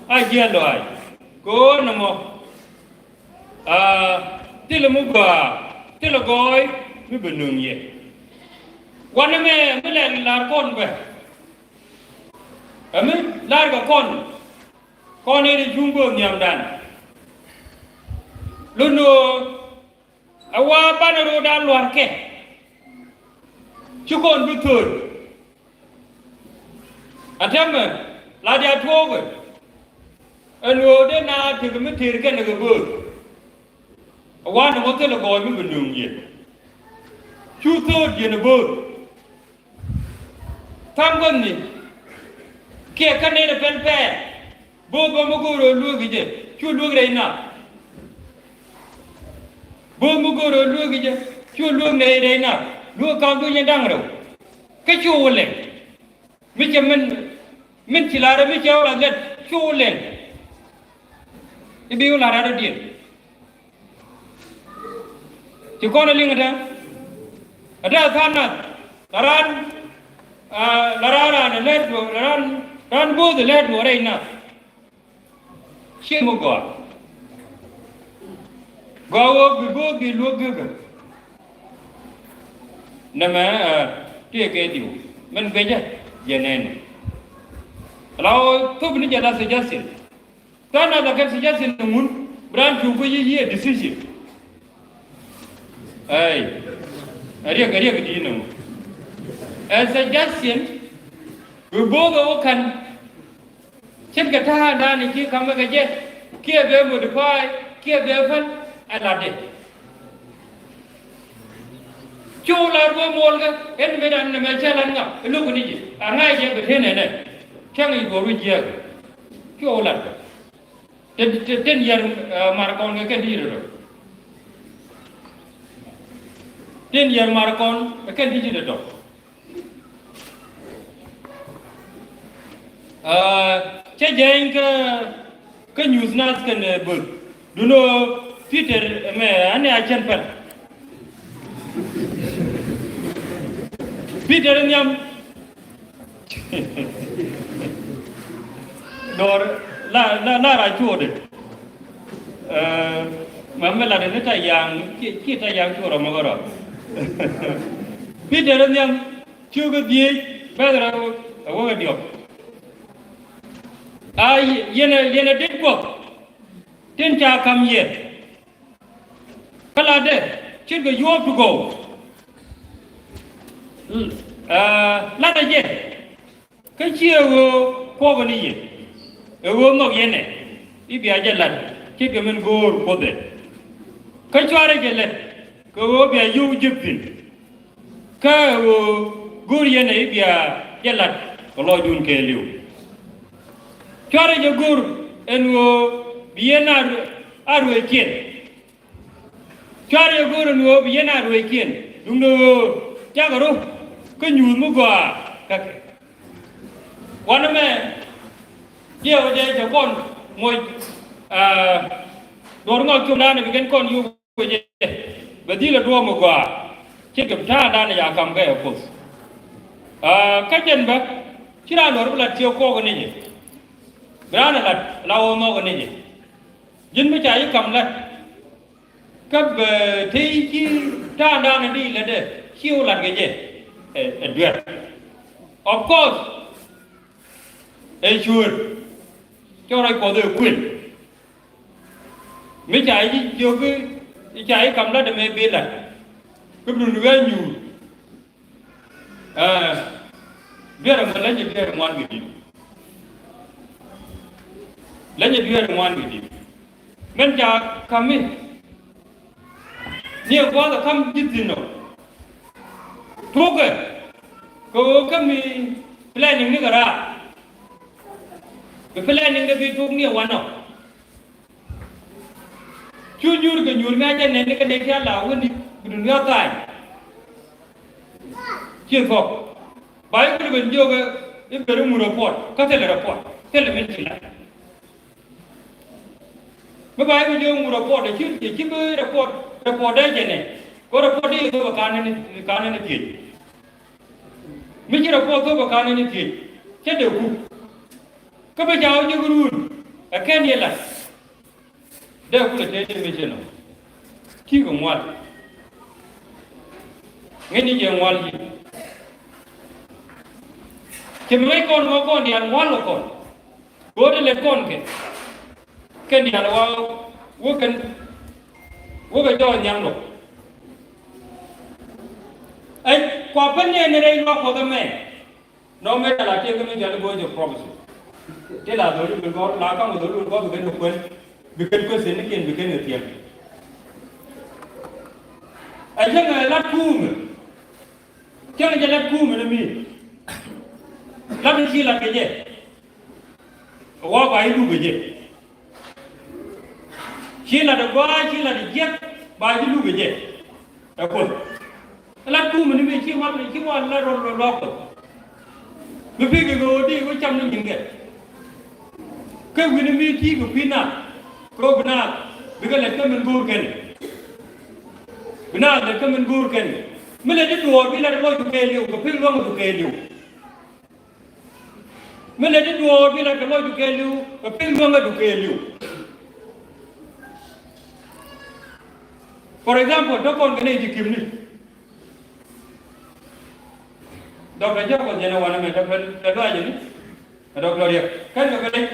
a jiɛɛl lɔaac. Kɛ ɣöö nɔmɔ, a, thilɛ mi gɔaa, thilɛ gɔɔy mi bɛ nöŋ yɛ. Wanɛ mɛ mi lɛl lar kɔn bɛ. Ɛ mi lar kɛ kɔn. Kɔn in cuŋ böök nhiamdan. Lot ni ɣöö ɛ wa banɛ ro̱o̱dan lua̱rkɛ. Ci kɔn bi thöör. A täämɛ la dia tuɔɔkɛ. Ɛn ɣöö dee na tekɛ mi tëër kɛnɛ kɛ böök. Ɛ wa nɔmɔ thilɛ gɔɔy mi bi nöŋ yɛ. Cu thöör jiɛn ɛ böök. Tha̱a̱ŋ gua̱thni kiɛ kä nɛy rɛ pɛl pɛɛl. Bo̱o̱th bä mi go̱o̱r ɣöö lueek i̱ jɛ cu lueek rɛy nath. Bo̱o̱th mi go̱o̱r ɣöö lueek i̱ jɛ cu lueek nɛy rɛy nath. Lueek ka̱m duec in da̱ŋ rɛw. Kä cu wä lɛŋ mi cɛ min, min ci la̱rä mi cɛ wä la̱th lɛt cu wä lɛŋ. I̱ bi wä la̱r raar dɔ̱diɛn. Ci kɔn ɛ liŋ ɛ tɛ ɛ tɛ tha̱a̱ŋ nath la raan, a, la raan raan ɛ lɛt duɔ̱ɔ̱r la raan, raan bo̱o̱th ɛ lɛt duɔ̱ɔ̱r rɛy nath. Ciɛ mi gɔaa. Gɔaa ɣöö bi bo̱o̱th bi luäk gekä. Nɛmɛ, a, tiɛɛkɛ diw min guecä jɛ nɛɛni. La ɣöö thop ni jɛ la suggestion. Tha̱a̱ŋ nath la kɛn suggestion ni ŋun bi raan cu guic i̱ yiëë decision. Ɛy, ɛ riɛk, ɛ riɛk di̱i̱t ni ŋu. Ɛ suggestion bi bo̱o̱th ɛ wä ka̱n. Ce̱tkɛ ta̱a̱dan i̱ ci ka̱mɛ kɛ jɛ kiɛ bɛ modify kiɛ bɛ päl ɛ latdɛ. Cu lat wä muɔlkɛ ɛn mëë dan nɛmɛ cä lat ŋa ɛ lo̱k ni ji̱ a ŋa̱c jɛ bɛ tëë nɛnɛ. Cäŋ i̱ duɔ̱ɔ̱r wi̱c jiääk. Cu lat kɛ tin, tin, tin yɛr, ɛ, mar kɔn kɛ kɛn ti ji̱ tɔ̱tɔ̱. Tin yɛr mar kɔn kɛ kɛn ti ji̱ tɔ̱tɔ̱. Aa, cä jɛny kä, kä nyuuth nath kɛn, ɛ, böth. Duno Peter, ɛ, mɛ, ani a cɛn pɛr. Peter nhiam. Dɔr la, la, la ra cuɔt. Ɛ, ma mi lat ni ta yaŋ, kiɛ, kiɛ ta yaŋ cuɔt rɔ mɔk rɔ. Peter nhiam. Ciökä dhieec bɛth rɛw ɛ wäkɛ diɔ̱k. A yɛn ɛ, yɛn ɛ det guɔth tin ca ka̱m yɛ. Kä latdɛ ce̱tkɛ yuɔ̱ɔ̱p ti gɔw. Latdɛ jɛ kä ciɛ ɣöö kuɔkɛ ni yɛ. Ɛ ɣöö nhɔk yɛn ɛ i̱ bia jɛ lat ce̱tkɛ min go̱o̱r kuothɛ. Kä cuarɛ jɛ lät kɛ ɣöö bia yio̱w jek thi̱n. Kä ɣöö go̱o̱r yɛn ɛ i̱ bia jɛ lat kɛ lɔcdun kɛɛliw. Cuarɛ jɛ go̱o̱r ɛn ɣöö bi yɛn a, a ruëëckiɛn. Cuarɛ jɛ go̱o̱r ɛn ɣöö bi yɛn a ruëëckiɛn. Duundɛ ɣöö cakɛ rɔ kä nyuuth mi gɔaa kä kɛ. Wanɛ mɛ jiɛ wä jɛ cɛ kɔn moc, aa, duɔ̱r ŋɔak com daanɛ bi kɛn kɔn yio̱w. Bɛ dhilɛ duɔ̱ɔ̱p mi gɔaa ce̱tkɛ bi ta̱a̱dan ya ka̱m kɛ ɛ Kuoth. Aa, kä jɛn bä ci raan luɔr bi lat ciɛ kuɔk ni jɛ. Bi raan ɛ lat la ɣöö nhɔk ni jɛ. Ji̱n mi ca ji̱ ka̱m lat kä bɛ tëë ci ta̱a̱dan di lätdɛ ci wä lat kɛ jɛ. Ɛ, ɛ duer. Of course ɛ cuëër cɛ ruac Kuɔth ɛ kuël. Mi ca ji̱ jiök i̱ ca ji̱ kam lat ɛmɛ bi lat. Kä bi dun ɣä nyuur. Ɛ, dueer ɛmɔ leny i̱ dueer ŋuan kɛ di̱t. Leny i̱ dueer ŋuan kɛ di̱t. Min ca ka̱m mi ni ɛ gua̱a̱th ɛ ka̱m ji̱ thi̱n ɔ. Tuɔ̱kɛ kɛ ɣöö kä mi planning ni kɛ raar. Bi planning dee bi tuɔ̱k ni ɛ wanɔ. Cu nyuur kɛ nyuur mi a jɛ nɛn ni kɛ nɛy ti a la wä ni bi dun ɣä tha̱a̱ny. Ci thuɔ̱k ba i̱ kul ben jiök i̱ ben i̱ ŋut report kä thilɛ report thilɛ min ci la. Mi ba i̱ ben jiök ŋut report ɛ ci ɛ ci bi report report dee jɛ nɛ kɛ report dee i̱ thop ɛ ka̱n ni ka̱n ni thiec. Mi ci report thop ɛ ka̱n ni thiec cä dee ku kä bi ca wä jiök ruun ɛ kɛn yɛ la. Dee kulɛ tëë ti mi ci nɔ. Ti̱i̱ kɛ ŋual. Ŋäcni jɛ ŋual ji̱. Ci mi ŋäc kɔn ŋɔ kɔn diaal ŋual kɛ kɔn. Go̱o̱r ti lɛt kɔn kɛ kɛn diaal wa wä kɛn wä kɛ jɔɔc nhiam lɔ. Ɛ kua pän ni ɛn rɛy luaak Kuɔth ɛmɛ. Nɔ mɛ la tiek mi jal go̱o̱r jɛ prophecy. Ti la dhori mi gɔr la kam dhori mi gɔr bi kɛn kuɛn bi kɛn kuɛn sin ni kiɛn bi kɛn kɛ tiɛm. Ɛ cɛ ŋɛ lat kuumɛ. Cɛ ŋɛ jɛ lat kuumɛ ni mi. Lat ni ci lat kɛ jɛ. Wä ba yi luk kɛ jɛ. Ci lat ɛ gɔaa ci lat ɛ jiɛk ba ji̱ luk ɛ jɛ. Ɛ kuoth. Lat kuum ni mi ci wal ci wal la rɔ rɔ lɔk. Mi pik kɛ ɣöö di wä cam ni nyin kɛ. Kä wi̱ni mi ti kɛ kui̱ naath kɛ ɣöö bi naath bikɛ lɛt kä min go̱o̱r kɛn. Bi naath lɛt kä min go̱o̱r kɛn. Mi lɛt di duɔɔr bi lat lɔc du kɛɛliw kɛ pik luäŋ du kɛɛliw. Mi lɛ ti duɔɔr bi la kɛ lɔcdu kɛɛliw kɛ piny luäŋädu kɛɛliw. For example, dɔ̱kɔn kɛ nɛy ti kimni. Dɔktɔr Jacob jɛn ɛ wanɛ mɛ dɔktɔr Riɛk. Kɛn kɛ kɛ lɛc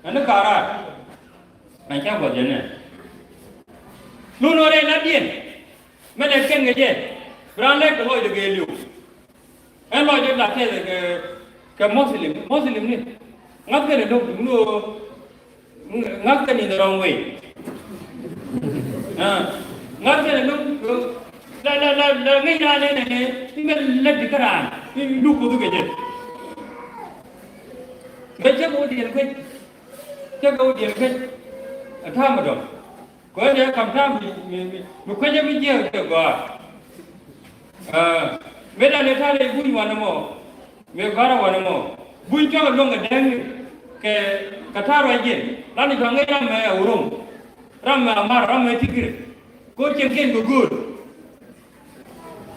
ɛn ni ka̱raar. Mɛ cä guɔth jɛ nɛ. Lun ɣän rɛy la̱tdiɛn. Mɛ lɛ kɛn kɛ jɛ. Bi raan lɛk kɛ lɔcdɛ kɛ liw. Ɛn lɔcdɛ la tɛth kɛ, kɛ Muslim. Muslim ni. Ŋa̱th kɛn ɛ lo̱k duŋni ɣöö ŋa̱th kɛn in the wrong way. Ah. Ŋa̱th kɛn ɛ lo̱k la, la, la, la ŋäc raan nɛn ɛ nɛ. Imɛ lɛk di kä raan. Iluk kuoth kɛ jɛ. Mɛ cä kɛ wä diɛn kuec. Cä kɛ wä diɛn kec ɛ ta̱a̱ mi dɔ̱ŋ. Kɛ wä diɛn kam ta̱a̱ mi, mi, mi, mi kuecä mi jiɛɛk jɛ gɔaa. Aa, mëë dan ɛ ta̱a̱ rɛy buny wanɛ mɔ, mëë gɔ̱a̱rä wanɛ mɔ. Buny cɔkɛ luäŋ kɛ dɛŋ kɛ, kɛ ta̱a̱ ruac jiɛn. Lan i̱ cua ŋäc ram mɛ ɛ Urom. Ram mɛ Amar, ram mɛ Tigre. Ko̱r cieŋkiɛn kɛ gööl.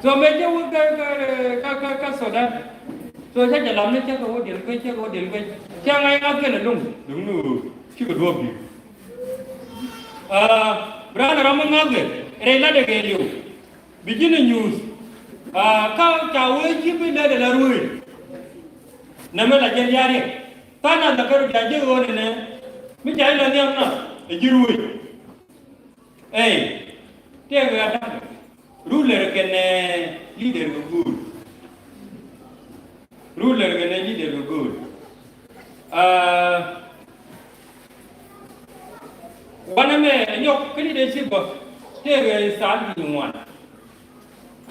So mëë cä wä kä, kä, kä, kä, kä Sudan. So cä jɛ lam ni cä kɛ wä diɛl guec, cä kɛ wä diɛl guec. Cä ŋa̱c ŋa̱th kɛn ɛlɔ̱ŋ. Duŋni ɣöö cikɛ duɔ̱ɔ̱p di̱t. Aa, bi raan ɛ ram mi ŋa̱thkɛ rɛy latdɛ kɛɛliw. Bi ji̱n ɛ nyuuth. Aa, ka ca wee ci bi lɛt ɛ la ruëëc. Nɛmɛ la jɛn diaal riɛk. Tha̱a̱ŋ nath la kɛ rɔ diaal jiäk ɣöö nɛnɛ. Mi ca ilɛ nhiam nath ɛ ji̱ ruëëc. Ey, tëëkɛ ɣa̱ da̱ŋ. Ruler kɛnɛ leader kɛ go̱o̱l. Ruler kɛnɛ leader kɛ go̱o̱l. Aa, wanɛ mɛ ɛ nyɔk kä leadership bä tëëkɛ style ti ŋuan.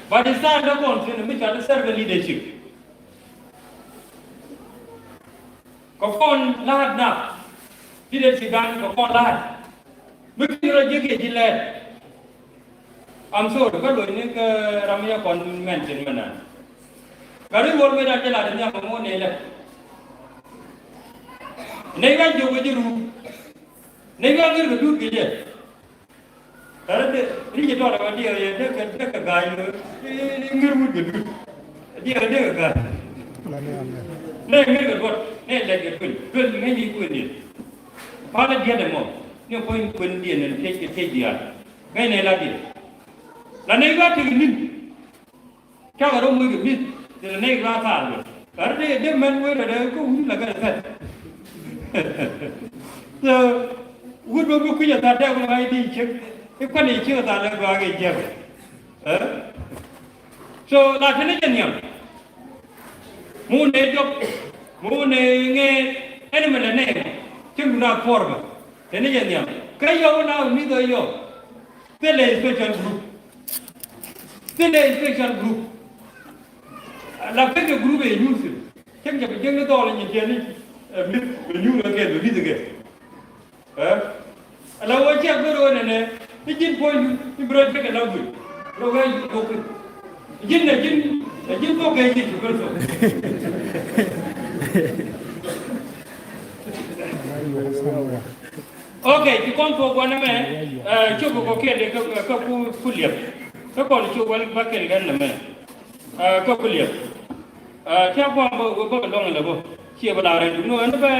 But style dä kɔn thi̱n mi ca di serve leadership. Kɛ kɔn la̱a̱t na. Leadership dan kɛ kɔn la̱a̱t. Mi kin rɔ jiäk yɛ ji̱ lɛɛt. I'm sorry, kä lo̱cni kä ram mi yɛ kɔn mention mi naan. Kɛ ri wor mi dan jɛ lat in nhiam mi ŋuɔ̱t nɛy lɛ. Nɛy wä jiök kɛ ji̱ ruu. Nɛy wä ŋir kɛ duut kɛ jɛ. Tɛrɛ dee, ri jɛ tɔɔt ɛ wä diɛɛk yɛ dee kɛ, dee kɛ ga̱a̱c lo̱. I̱ ŋir wut kɛ duut. Diɛɛk dee kɛ ga̱a̱c. Nɛ ŋir kɛ duɔt, nɛ lɛc kɛ duel. Duel ŋäcni kuëndiɛn. Palä diɛt ɛmɔ. Ni kuëndiɛn ɛn tëc kɛ tëc diaal. Ŋäcnɛ la diɛt. La nɛy wä tekɛ ni̱n. Cakɛ rɔ moc kɛ mi̱th, thilɛ nɛy kɛ la thaal bä. Kä rɔ dee dee mɛn wee rɔ dee kä wuni la kɛn thɛt. So, Wut bä bi kui̱c a tha̱a̱ŋ dee wä ŋa̱c di ciek. I̱ kuan i̱ ciek a tha̱a̱ŋ lɛ gɔaa kɛ jiäk. Ɛ? So la te ni jɛ nhiam. Mu ne jɔk, mu ne ŋee, ɛn mɛ lɛ nɛ. Cik du na puɔr bä. Te ni jɛ nhiam. Kä yɔw na mi dhɔ yɔw. Thilɛ special group. Thilɛ special group. La kek kɛ group ɛ nyuur thil. Cik jɛ bi jiäk ni dhɔl nyin tiɛni. Ɛ, mi, mi nyuur kɛ kɛ, bi mi dhɔ kɛ. Ɛ? Ala wä ciak bä ro̱o̱ nɛnɛ, ni ji̱n puɔ̱nydu, ni bi rɔ jek ɛ la guic. Rɔ wee jek bok. Ji̱n nɛ ji̱n, ɛ ji̱n bok kɛ ji̱ cu bä thok. Ok, ci kɔn thuɔk wanɛ mɛ, ɛ, cuk kɔ kɛl kä, kä ku, ku liɛp. Kä kɔn cuk wal ba kɛl kɛn nɛ mɛ. Ɛ, kä ku liɛp. Ɛ, ca guam bä, bä, bä luɔŋ lɛ bä. Ciɛ bä la rɛn du, no, ɛn bɛ,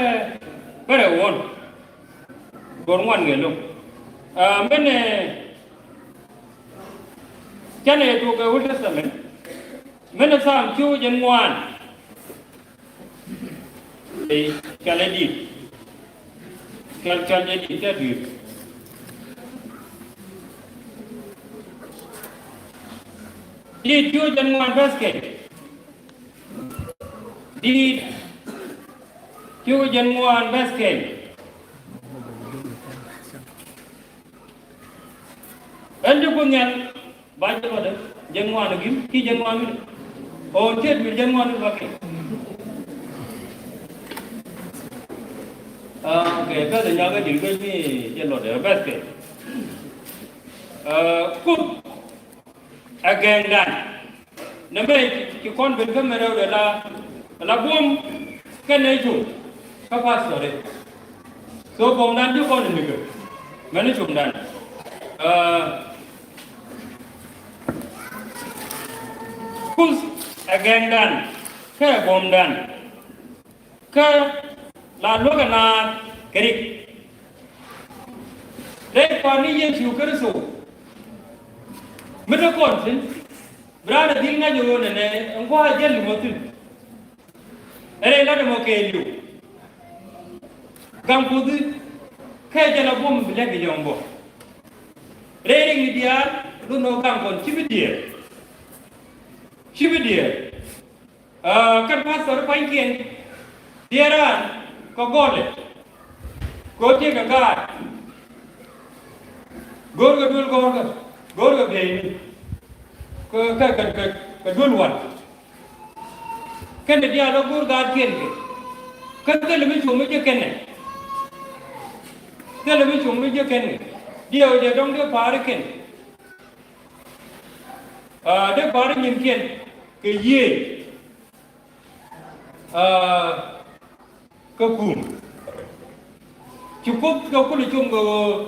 bɛ rɛ wɔn. Gɔr ŋuan ŋɛ lo̱ŋ. Aa, mɛnɛ, canɛ tuɔk kɛ Old Testament. Mɛnɛ Psalm cu jɛn ŋuan. Cal ɛ dit. Cal, cal ɛ dit, ɛ dit. Dit cu jɛn ŋuan bäth kɛ. Dit cu jɛn ŋuan bäth kɛl. Ɛn ti Kuoth Nhial ba jɛ luɔtdɛ jɛn ŋuan gim ki jɛn ŋuan wi̱n. Ɣɔn tiet wi̱n jɛn ŋuan wi̱n ba kɛl. Ah, ok, bäth ɛ nyakä jil guec ni jɛ luɔtdɛ bäth kɛl. Ah, Kuoth ɛ gɛŋdan. Nɛ mɛ ci kɔn ben kä mɛ rɛw dɛ la, la buɔ̱m kɛnɛ cum kä pastor. So buɔ̱mdan ci kɔn nikä mɛni cumdan. Ɛ, Kuoth ɛ gɛŋdan kä ɛ buɔ̱mdan. Kä la luäk ɛ naath kɛ rik. Rɛy kɔaani Yecu Kritho mi te kɔn thi̱n, bi raan ɛ dhil ŋa̱c ɛ ɣöö nɛnɛ ɛn gua̱a̱th ɛ jɛn li̱mɔ thi̱n. Ɛ rɛy lat ɛmɔ kɛɛliw. Gaŋ Kuoth i̱ kɛ jɛn a buɔ̱m bi lɛk kɛ jɔŋ bɔ. Rɛy rik ni diaal, dhun ɣöö gaŋ kɔn ci bi diɛɛr. Ci bi diɛɛr. Aa, kɛn pastor pa̱nykiɛn, diɛɛr raan kɛ gɔlɛ, kɛ ɣöö tëëkɛ gaat, go̱o̱rkɛ duel gɔ̱rkä, go̱o̱rkɛ bieyni, kɛ, kɛ, kɛ, kɛ, kɛ duel wal. Kɛn diaal ɛ go̱o̱r gaatkiɛn kɛ, kä thilɛ mi cum mi jiäk kɛnɛ, thilɛ mi cum mi jiäk kɛnɛ, diɛw jɛ dɔ̱ŋ dee pa̱a̱r kɛn. Aa, dee pa̱a̱r nyinkiɛn kɛ yiëë, aa, kɛ kum. Ci Kuoth kɛ kulɛ cum kɛ ɣöö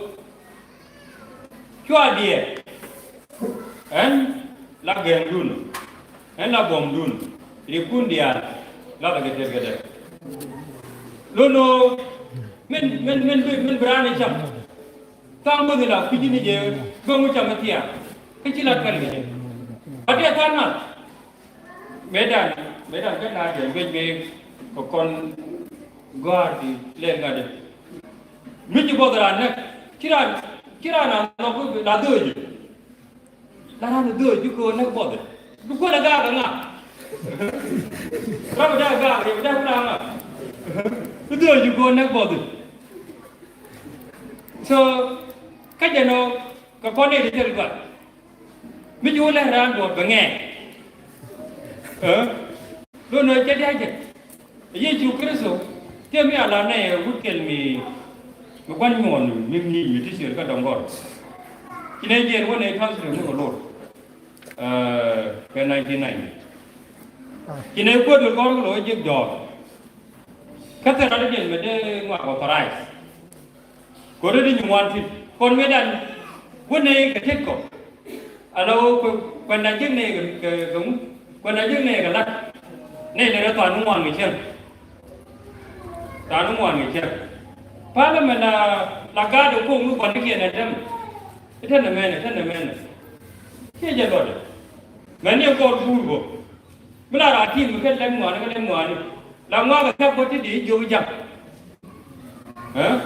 cua diɛɛr ɛn la gɛŋdun, ɛn la buɔ̱mdun, rikun diaal lathɛ kɛ tɛth kɛ tɛth. Lo̱n ɣöö min, min, min, min bi raan ɛ cam. Tha̱a̱ŋ bäth in la kui̱ci ni jɛ bäŋ wi̱c cam mi thia̱a̱ŋ. Kä ci la kɛl kɛ jɛ. But yɛ tha̱a̱ŋ nath. Mëëdan, mëëdan kä nath jɛ guic bɛ kɛ kɔn gɔ̱a̱r ti lɛl ŋa̱t. Mi ci buɔth raan näk. Ci raan, ci raan a nhɔk la dhööc. La raan dhööc ji̱ ko̱o̱r näk buɔth. Bi kuäär a gaak a ŋa? Rɔm a da̱a̱ gaak, rɔm a da̱a̱ kuäär a ŋa? Bi dhööc ji̱ ko̱o̱r näk buɔth. So, kä jɛ nɔ, kɛ kɔn nɛy ti thil gɔaa. Mi ci wä lɛr raan duɔ̱ɔ̱r bɛ ŋɛɛn. Ɛ? Lo̱n nɔ cɛ dia̱a̱ jɛ. Yecu Kritho, tëë mi a la nɛy ɛ wut kɛl mi, mi gua̱n nyuɔɔn mi ŋi̱i̱c mi ti ciër kä dɔ̱ŋ gɔr. Ci nɛy jiɛɛn wä nɛy council mi kɛ lor. Ɛ, kɛ nineteen ninety. Ci nɛy kuäär mi gɔr kɛ lo̱ jiäk jɔɔr. Kä thil rat diɛn mi dee ŋuak authorize. Kɛ ɣöö rɛy ti nyin ŋuan thi̱n. Kɔn mëëdan wä nɛy kɛ tet kɔ. Ala ɣöö kuɛ, kuɛnda jiäk nɛy kɛ, kɛ, kɛ ŋu? Kuɛnda jiäk nɛy kɛ la̱t. Nɛy lɛ rɛy tha̱a̱ŋ ni ŋuan kɛ cäŋ. Tha̱a̱ŋ ni ŋuan kɛ cäŋ. Parliament la, la gaat ɛ ko̱o̱k ni gua̱ndikiɛn ɛ tɛm. Ɛ tɛn ɛ mɛnɛ, tɛn ɛ mɛnɛ. Ciɛ jɛ luɔtdɛ. Mɛn ni ɛ kɔr guur bä. Mi la raa tim mi kɛ lɛm ŋuani, kɛ lɛm ŋuani. La ŋuak ɛ thɛp bä ti di jiök ja̱k. Ɛ?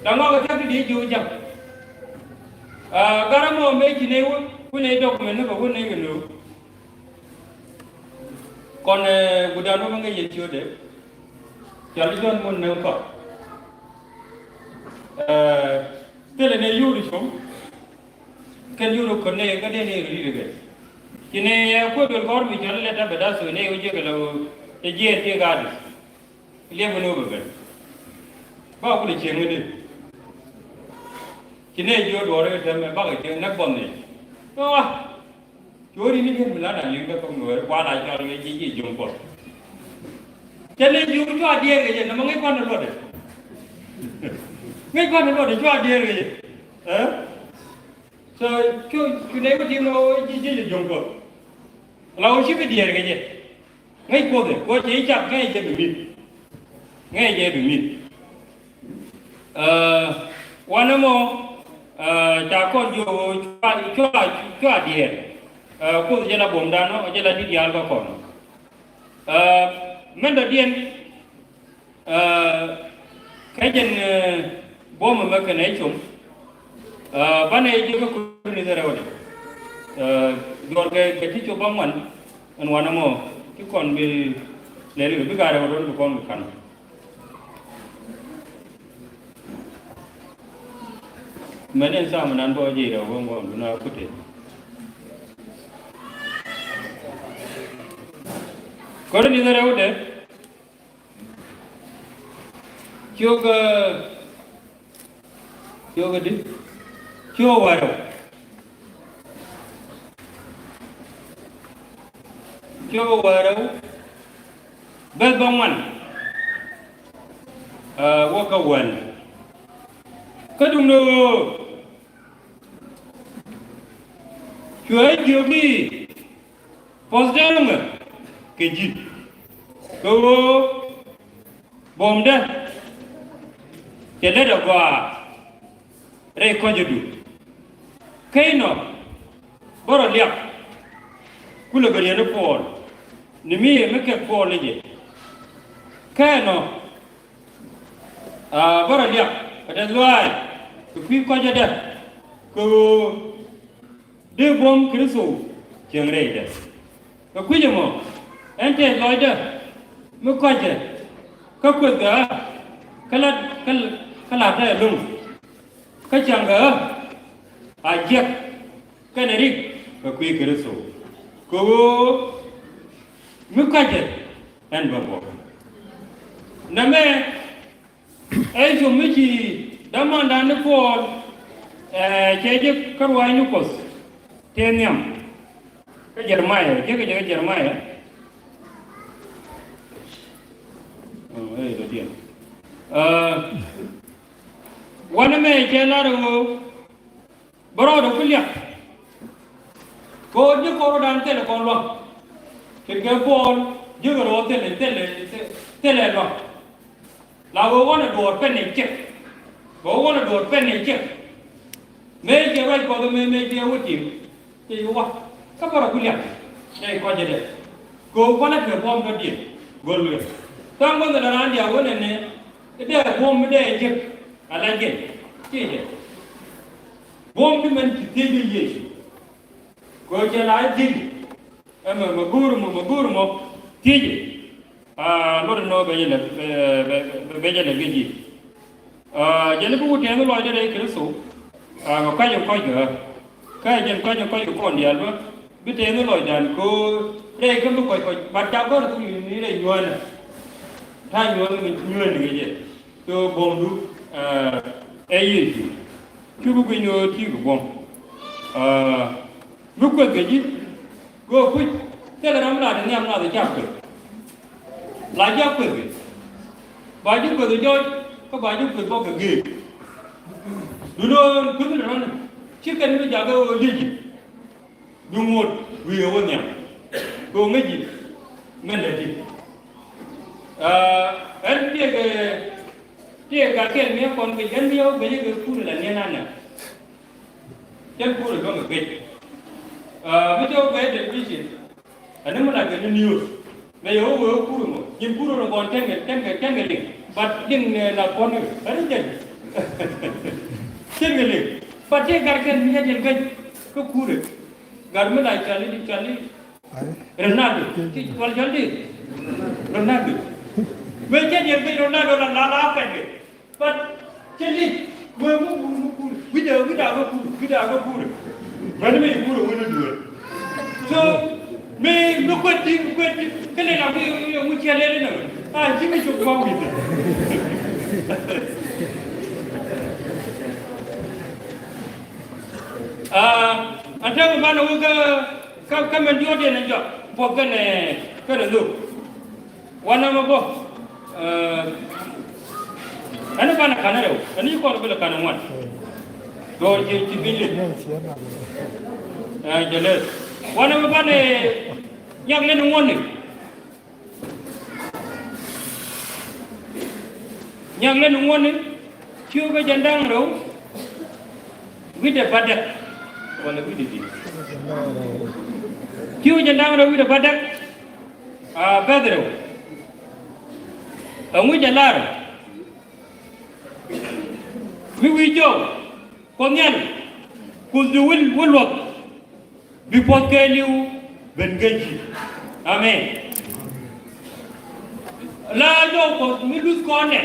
La ŋɔak ɛ tɛk ti di jiök jam. Aa, gat ɛmɔ mëë ci nɛy wä, ku nɛy document ni kɛ wä nɛy kɛ nöök. Kɔn, ɛ, gudan wä mi ŋäc yɛn ciötdɛ. Cɔal i̱ Jɔ̱ɔ̱n mun ni kɔk. Ɛ, thilɛ nɛy yio̱w ti com. Kɛn yio̱w ti kɔn nɛy kä dee nɛy kɛ ri̱t kɛ. Ci nɛy, ɛ, kuäär duel gɔ̱r mi cɔal i̱ lɛ tabɛ da̱th thok nɛy wä jiäk kɛ la ɣöö cɛ jiɛɛn ti gaatdɛ. Liɛp kɛ ni wä bɛ ben. Ba kulɛ cieŋ ni di. Ci nɛy jiök duɔ̱ɔ̱r i̱ tɛmɛ bakɛ cieŋ näk buɔth ni. Ɣɔa. Cuɔ̱ɔ̱ri ni diet mi la na li̱w dee kɔk nuɔ̱ɔ̱ri kuan a cɔl kɛ ji̱ ji̱ ji̱ jiöŋ kuɔth. Cɛ nɛy jiök cua diɛɛr kɛ jɛ nɛmɛ ŋäc kuan ni luɔtdɛ. Ŋäc kuan ni luɔtdɛ cua diɛɛr kɛ jɛ. Ɛ? So cu cu nɛy wä ti nɔ ji̱ ji̱ ji̱ jiöŋ kuɔth. La wä ci bi diɛɛr kɛ jɛ. Ŋäc Kuoth ɛ, Kuoth cɛ i̱ cak ŋäc jɛ bi mi̱th. Ŋäc jɛ bi mi̱th. Ɛ, wanɛ mɔ, ɛ, ca kɔn jiök ɣöö cua, cua, cua diɛɛr. Ɛ, Kuoth jɛ la buɔ̱mdan ɔ, jɛ la di̱t diaal kä kɔn. Ɛ, mɛn dɔ̱diɛn, ɛ, kä jɛn, ɛ, buɔ̱m ɛmɛ kɛnɛ com. Ɛ, banɛ jɛ kä Korinth rɛwdɛ. Ɛ, juɔr kɛ, kɛ ti cop bä ŋuan. Ɛn wanɛ mɔ ti kɔn bi lɛli kɛ bi gaarɛ kɛ rɔ̱n bi kɔn bi ka̱n. Mɛn in thaam nan bä ji̱ rɛw bä ŋuan dun a kute. Korinth rɛwdɛ. Ciök, ɛ, ciök ɛ di? Ciök ɛ wäl rɛw. Ciök ɛ wäl rɛw. Beth bä ŋuan. Ɛ, wä kä wäl. Kä duundɛ ɣöö cuɛ jiök i̱ puɔ̱th dee ŋɛ kɛ ji̱ kɛ ɣöö buɔ̱mdä cɛ lät agɔaa rɛy kɔ̱cädu. Kä inɔ bä rɔ liak kulɛ kɛ riet ni Puɔl ni mi ɛ mi kɛk Puɔl ni jɛ. Kä inɔ, aa, bä rɔ liak kɛ tɛth lɔaac kɛ kui̱ kɔ̱cädä kɛ ɣöö dee buɔ̱m Kritho cieŋ rɛydɛ. Kɛ kui̱c ɛmɔ ɛn tɛth lɔcdä mi kɔ̱cɛ kä kuethkɛ ɣä kä la̱t, kä, kä la̱tdä ɛlɔ̱ŋ. Kä cäŋkɛ ɣä a jiäk kɛnɛ rik kɛ kui̱ Kritho kɛ ɣöö mi kɔ̱cɛ ɛn bɛ buɔ̱m. Nɛmɛ ɛ com mi ci dämandan ni Puɔl, ɛ, cɛ jek kä ruaacni Kuɔth tëë nhiam. Kä Jeremia, jek jek Jeremia. Ɛ, ɛ, wanɛ mɛ cɛ lar ɣöö bä rɔɔdɛ ku liak. Kɛ ɣöö ji̱ kɔn rɔ̱dan thilɛ kɔn lua̱ŋ. Ce̱tkɛ Puɔl ji̱ kɛ rɔɔd thilɛ, thilɛ, thilɛ lua̱ŋ. La ɣöö ɣɔ̱nɛ duɔ̱ɔ̱r pɛn ni ciek. Kɛ ɣöö ɣɔ̱nɛ duɔ̱ɔ̱r pɛn ni ciek. Mëë ciɛ ruac Kuɔth mëë, mëë ciɛ wä tim. Cɛ yi wä kä bä rɔ ku liak. Cɛ yi kɔc jɛ dɛ. Kɛ ɣöö kualɛ kɛ buɔ̱m dɔ̱diɛn go̱l luël. Tha̱a̱ŋ gua̱th in la raan diaal ɣöö nɛnɛ i̱ dee buɔ̱m mi dee jiäk. Ala jɛn ci jɛ buɔ̱m ti mɛn ci thiec ni Yecu. Kɛ ɣöö cɛ la i̱ thiec. Ɛmɛ mɛ go̱o̱r mɔ, mɛ go̱o̱r mɔ thiec. Aa, luɔt inɔ bɛ jɛ lɛ, bɛ, bɛ, bɛ, bɛ jɛ lɛ gec ji̱. Aa, jɛn i̱ bi wut tɛɛth ni lɔcdä rɛy Kritho. Aa, kɛ kɔc in kɔc kɛ ɣä. Kä jɛn kɔc in kɔc kɛ kɔn diaal bä bi tɛɛth ni lɔcdan kɛ ɣöö rɛy kä bi kɔc kɔc bat ca gɔ̱r thuk ni rɛy nyuäänä. Ta̱a̱ nyuäänä mi nyuäänä kɛ jɛ. Kɛ ɣöö buɔ̱mdu, aa, ɛ Yecu. Cu bi guic ni ɣöö ti̱i̱ kɛ buɔ̱m. Aa, mi kueth kɛ ji̱. Kɛ ɣöö kui̱c thilɛ ram mi la te nhiam nath ɛ cak kueth. La cak kueth kɛ ba ji̱ kueth ɛ jɔc kä ba ji̱ kueth bä kɛ gëëk. Duundɛ ɣöö kueth ni rɔ̱n ci kɛn mi jakä ɣöö liec ji̱. Bi ŋot wi̱i̱ ɛ wä nhiam kɛ ɣöö ŋäc ji̱ mɛn lɛ ti. Aa, ɛn tiɛɛk, tiɛɛk gat kɛl mi ɛ kɔn kɛ jɛn mi ɛ wä ben i̱ kɛ kur la niɛn anɛ. Cɛn kur i̱ bäŋ i̱ guic. Aa, mi cɛ wä guic television. Ani mi la kɛ ni news. Mɛ yɛ wä wee wä kur i̱ mɔ. Nyin kur i̱ kɔn tɛn kɛ, tɛn kɛ, tɛn kɛ liŋ. But liŋ, ɛ, la kɔn i̱. Ani jɛn. Cir kɛ lik. But tëë gat kɛn mi jɛ diɛn keny kä kurɛ. Gat mi la cɔali di cɔali Ronaldo. Ti wal cɔali di Ronaldo. Mëë jɛ diɛn keny Ronaldo la la la pɛn kɛ. But cɛ lik wee mi kur mi kur. Wi̱cdɛ wi̱cdɛ kä kur wi̱cdɛ kä kur. Bäni mi kur wee ni duel. So mi mi kuet ti kuet ti kele na mi mi mi cɛ lele na. Ah, ji̱ mi cuk kɔŋ wi̱cdɛ. Ah, an tɛm banɛ wä kä kä kä mɛn diɔt yɛn jɔk buɔk kɛnɛ kɛnɛ luk. Wanɛ mɛ bɔ. Eh, ɛn banɛ kanɛ rɛw ɛn yi kɔn bilɛ kanɛ ŋuan. Dɔɔr jiɛ ci piny lit. Eh, jɛ lɛth wanɛ mɛ banɛ nyak lɛn ŋuɔni. Nyak lɛn ŋuɔni. Ciökä jɛn da̱ŋ rɛw wi̱cdɛ bädäk. Wala wi̱cdɛ di̱t. Ciökä jɛn da̱ŋ rɛw wi̱cdɛ bädäk. A bɛth rɛw. Ɛŋu jɛ lar mi wi̱i̱ jɔw Kuɔth Nhial Kuothdu wä luɔth. Bi puɔth kɛɛliw ben kä ji̱. Amen. La jɔw Kuɔth mi luth kɔn nɛ.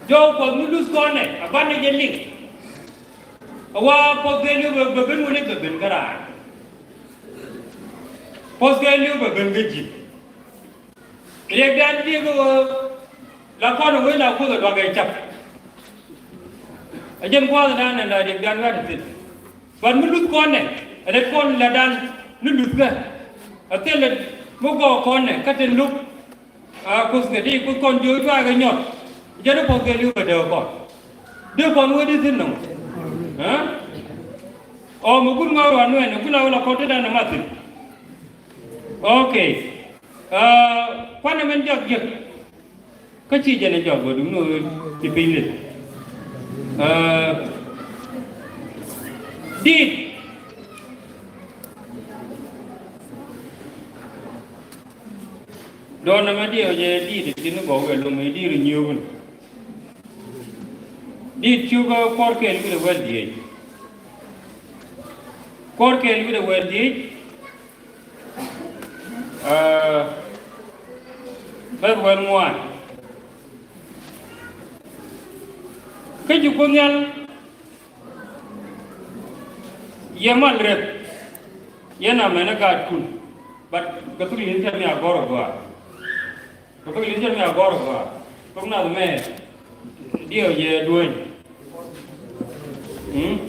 Jɔw Kuɔth mi luth kɔn nɛ a banɛ jɛ liŋ. A wa puɔth kɛɛliw bɛ ben wä ni bɛ ben kä raar. Puɔth kɛɛliw bɛ ben kä ji̱. Riɛkdan ti kä ɣöö la kɔn ɛ wec la Kuoth ɛ duak ɛ cap. Ɛ jɛn gua̱a̱th dan ɛ la riɛkdan gat ɛ thil. But mi luth kɔn nɛ ɛ lät kɔn la dan ni luth kɛ. Ɛ thil ɛ mi gɔɔ kɔn nɛ kä tin luk. A Kuoth kɛ ti Kuoth kɔn jiök cuaakɛ nyɔt. Jɛn ɛ puɔth kɛɛliw kɛ dee kɔn. Dee kɔn wee di thin nɔŋ. Ɛ ɔ mi gun ŋɔr wa nuɛn ɛ gun a wä la kɔn ti dan ɛ ma thin. Okay. Aa, kuanɛ mɛn jɔk jek. Kä ci jɛn ɛ jɔk bä duŋni ɣöö ci piny lit. Aa, dit. Dɔɔn nɛmɛ diɛw jɛ dit tin gɔw kɛ lom i̱ dit nyiöökun. Dit cukä kuɔr kɛɛl wi̱cdɛ wäl dhieec. Kuɔr kɛɛl wi̱cdɛ wäl dhieec. Aa, bɛ̈th wäl ŋuan. Kä ci Kuoth Nhial yɛ mal rɛth yɛn amɛn ɛ gaatkun. But kɛ thuk li̱n cɛ mi a gɔr ɛ gɔaa. Kɛ thuk li̱n cɛ mi a gɔr ɛ gɔaa. Thuk nath mɛ diɛw jɛ dueny. Mm?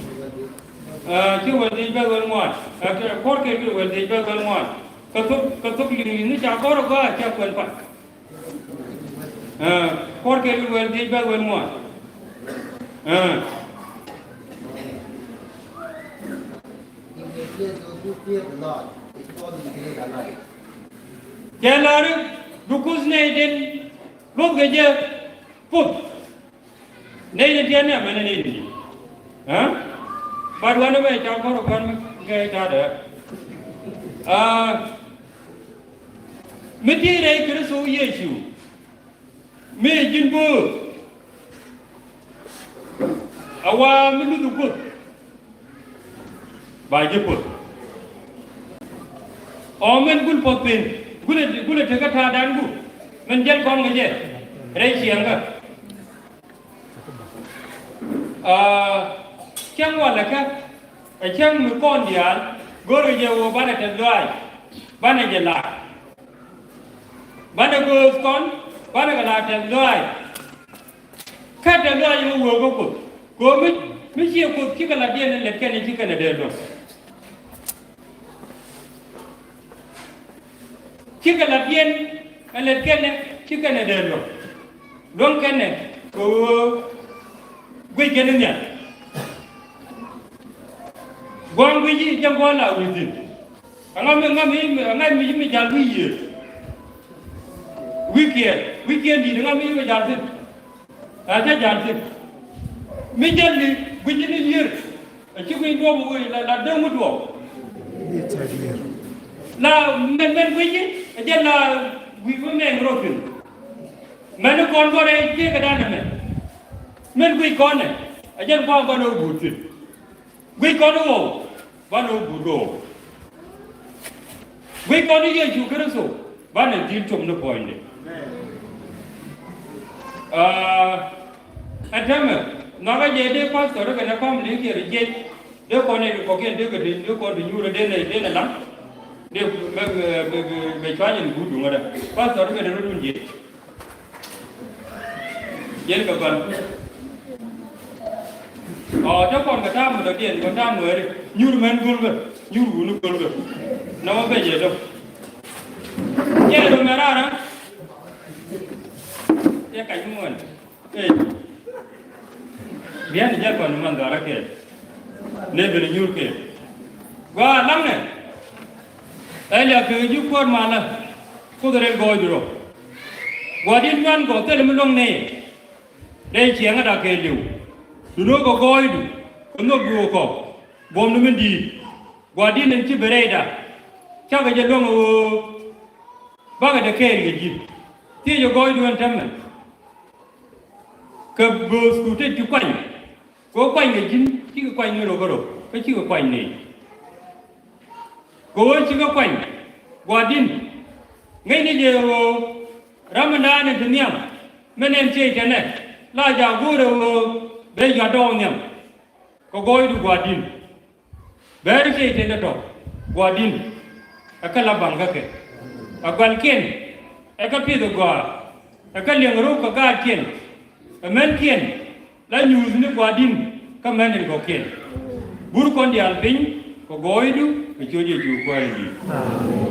Aa, ci wäl dhieec bɛ̈th wäl ŋuan. Aa, kɛ kuɔr kɛɛl wi̱cdɛ wäl dhieec bɛ̈th wäl ŋuan. Kɛ thuk, kɛ thuk li̱n li̱n ni ca gɔr ɛ gɔaa ca kuɛn pan. Aa, kuɔr kɛɛl wi̱cdɛ wäl dhieec bɛ̈th wäl ŋuan. Aa. Cɛ la̱r i̱ bi Kuoth nɛy tin luɔ̱thkɛ jɛ puth. Nɛy tin tiɛɛn ni amɛn ɛ nɛy tin di̱i̱t. Aa? But wanɛ mɛ ca kɔr ɛ kuan mi kɛ ca dee. Aa, mi ti rɛy Kritho Yecu. Mi ji̱n böök a wa mi luth Kuoth ba ji̱ puɔth. Ɔ mɛn gul puɔth pin gulɛ, gulɛ tekä ta̱a̱dan gu mɛn jɛn kɔn kɛ jɛ rɛy ciɛŋkä. Aa, cäŋ walɛ kä ɛ cäŋ mi kɔn diaal go̱rkɛ jɛ ɣöö banɛ tɛth lɔaac banɛ jɛ la̱a̱t. Banɛ gööth kɔn banɛ kɛ la tɛth lɔaac. Kä tɛth lɔaac mi wee kä Kuoth kɛ ɣöö mi, mi ciɛ Kuoth cikɛ la diɛn in lät kɛn in ci kɛn ɛ dee luɔ̱ŋ. Cikɛ la diɛn in lät kɛn in ci kɛn ɛ dee luɔ̱ŋ. Luɔ̱ŋ kɛn in kɛ ɣöö guic kɛn in nhial. Gua̱a̱ŋ guic ji̱ jɛ gua̱a̱ŋ la wi̱i̱ thi̱n. Ɛŋa mi, ɛŋa mi, ɛŋa mi, mi jal wi̱i̱ yiëë? Wi̱i̱ kiɛɛr, wi̱i̱ kiɛɛr di̱i̱t ɛŋa mi, mi jal thi̱n? Ɛ cä jal thi̱n. Mi jäl ni gui̱ci ni yiër. Ɛ ci gui̱ny duɔ̱ɔ̱p wi̱i̱ la, la dee ŋut duɔ̱ɔ̱p. La mɛn, mɛn gui̱ci ɛ jɛ la wi̱i̱ bi mɛn rɔ thi̱n. Mɛn ni kɔn gɔrɛ jiɛkɛ dan ɛmɛ. Min guic kɔn ɛ, ɛ jɛn gua̱a̱m banɛ wä guut thi̱n. Guic kɔn i̱ ɣɔw, banɛ wä guut ɣɔw. Guic kɔn i̱ Yecu Kritho, banɛ dhil com ni puɔ̱nyni. Aa, ɛn täämɛ, nhɔakä jɛ dee pastor kɛnɛ family kiɛ ri jiɛc, dee kɔn in kɔkiɛn dee kɛ dee kɔn ti nyuurä dee nɛ, dee nɛ laŋ. Dee bɛ, bɛ, bɛ, bɛ cuany in guut duŋädä. Pastor kɛnɛ rot wun jiɛc. Yɛn kɛ bal. Ɔ, te kɔn kɛ ta̱a̱m mi dɔ̱diɛn kɛ ta̱a̱m Nuɛɛri. Nyuur mɛn go̱lkä, nyuur wuni go̱lkä. Nɔmɔ ben yɛ dɔ̱ŋ. Yɛ dɔ̱ŋ mɛ raar ɛ. Yɛ kac mi ŋuɛn. Ee. Biɛn jɛ kɔn man dhɔarä kɛ. Nɛ ben nyuur kɛ. Gɔaa laŋnɛ. Ɛ liak kɛ ji̱ kuäär malä. Kuoth rɛl gɔɔydu rɔ. Gua̱di̱n nyuan gɔɔ thilɛ mi luäŋ nɛy. Rɛy ciɛŋäda kɛɛliw. Duŋ kɛ gɔɔydu kɛ nhök duɔ̱ɔ̱k kɔ. Buɔ̱mdu min di̱i̱t. Gua̱di̱n in ci ben rɛyda. Cakɛ jɛ luäŋ ɛ ɣöö bakɛ dee kɛɛl kɛ ji̱. Thiecɛ gɔɔydu ɛn täämɛ. Kɛ bööthku te ti kuany. Kɛ ɣöö kuany kɛ ji̱n cikɛ kuany ni rok kä rok kä cikɛ kuany ni. Kɛ ɣöö cikɛ kuany Gua̱di̱n. Ŋäcni jɛ ɣöö ram in da̱a̱n in te nhiam mi nɛn ciey tɛnɛ la jaak go̱o̱rɛ ɣöö bɛ yua̱t dɔɔk nhiam. Kɛ gɔɔydu Gua̱di̱n. Bɛɛri ciey tɛnɛ tɔ Gua̱di̱n. Ɛ kä la baŋ kä kɛ. Ɛ gua̱lkiɛn. Ɛ kä pi̱th ɛ gɔaa. Ɛ kä liɛŋ ruk kɛ gaatkiɛn. Ɛ mänkiɛn. La nyuuth ni Gua̱di̱n kä män in kɔ̱kiɛn. Bur kɔn diaal piny kɛ gɔɔydu kɛ ciöt Yecu Kuäär in di̱i̱t.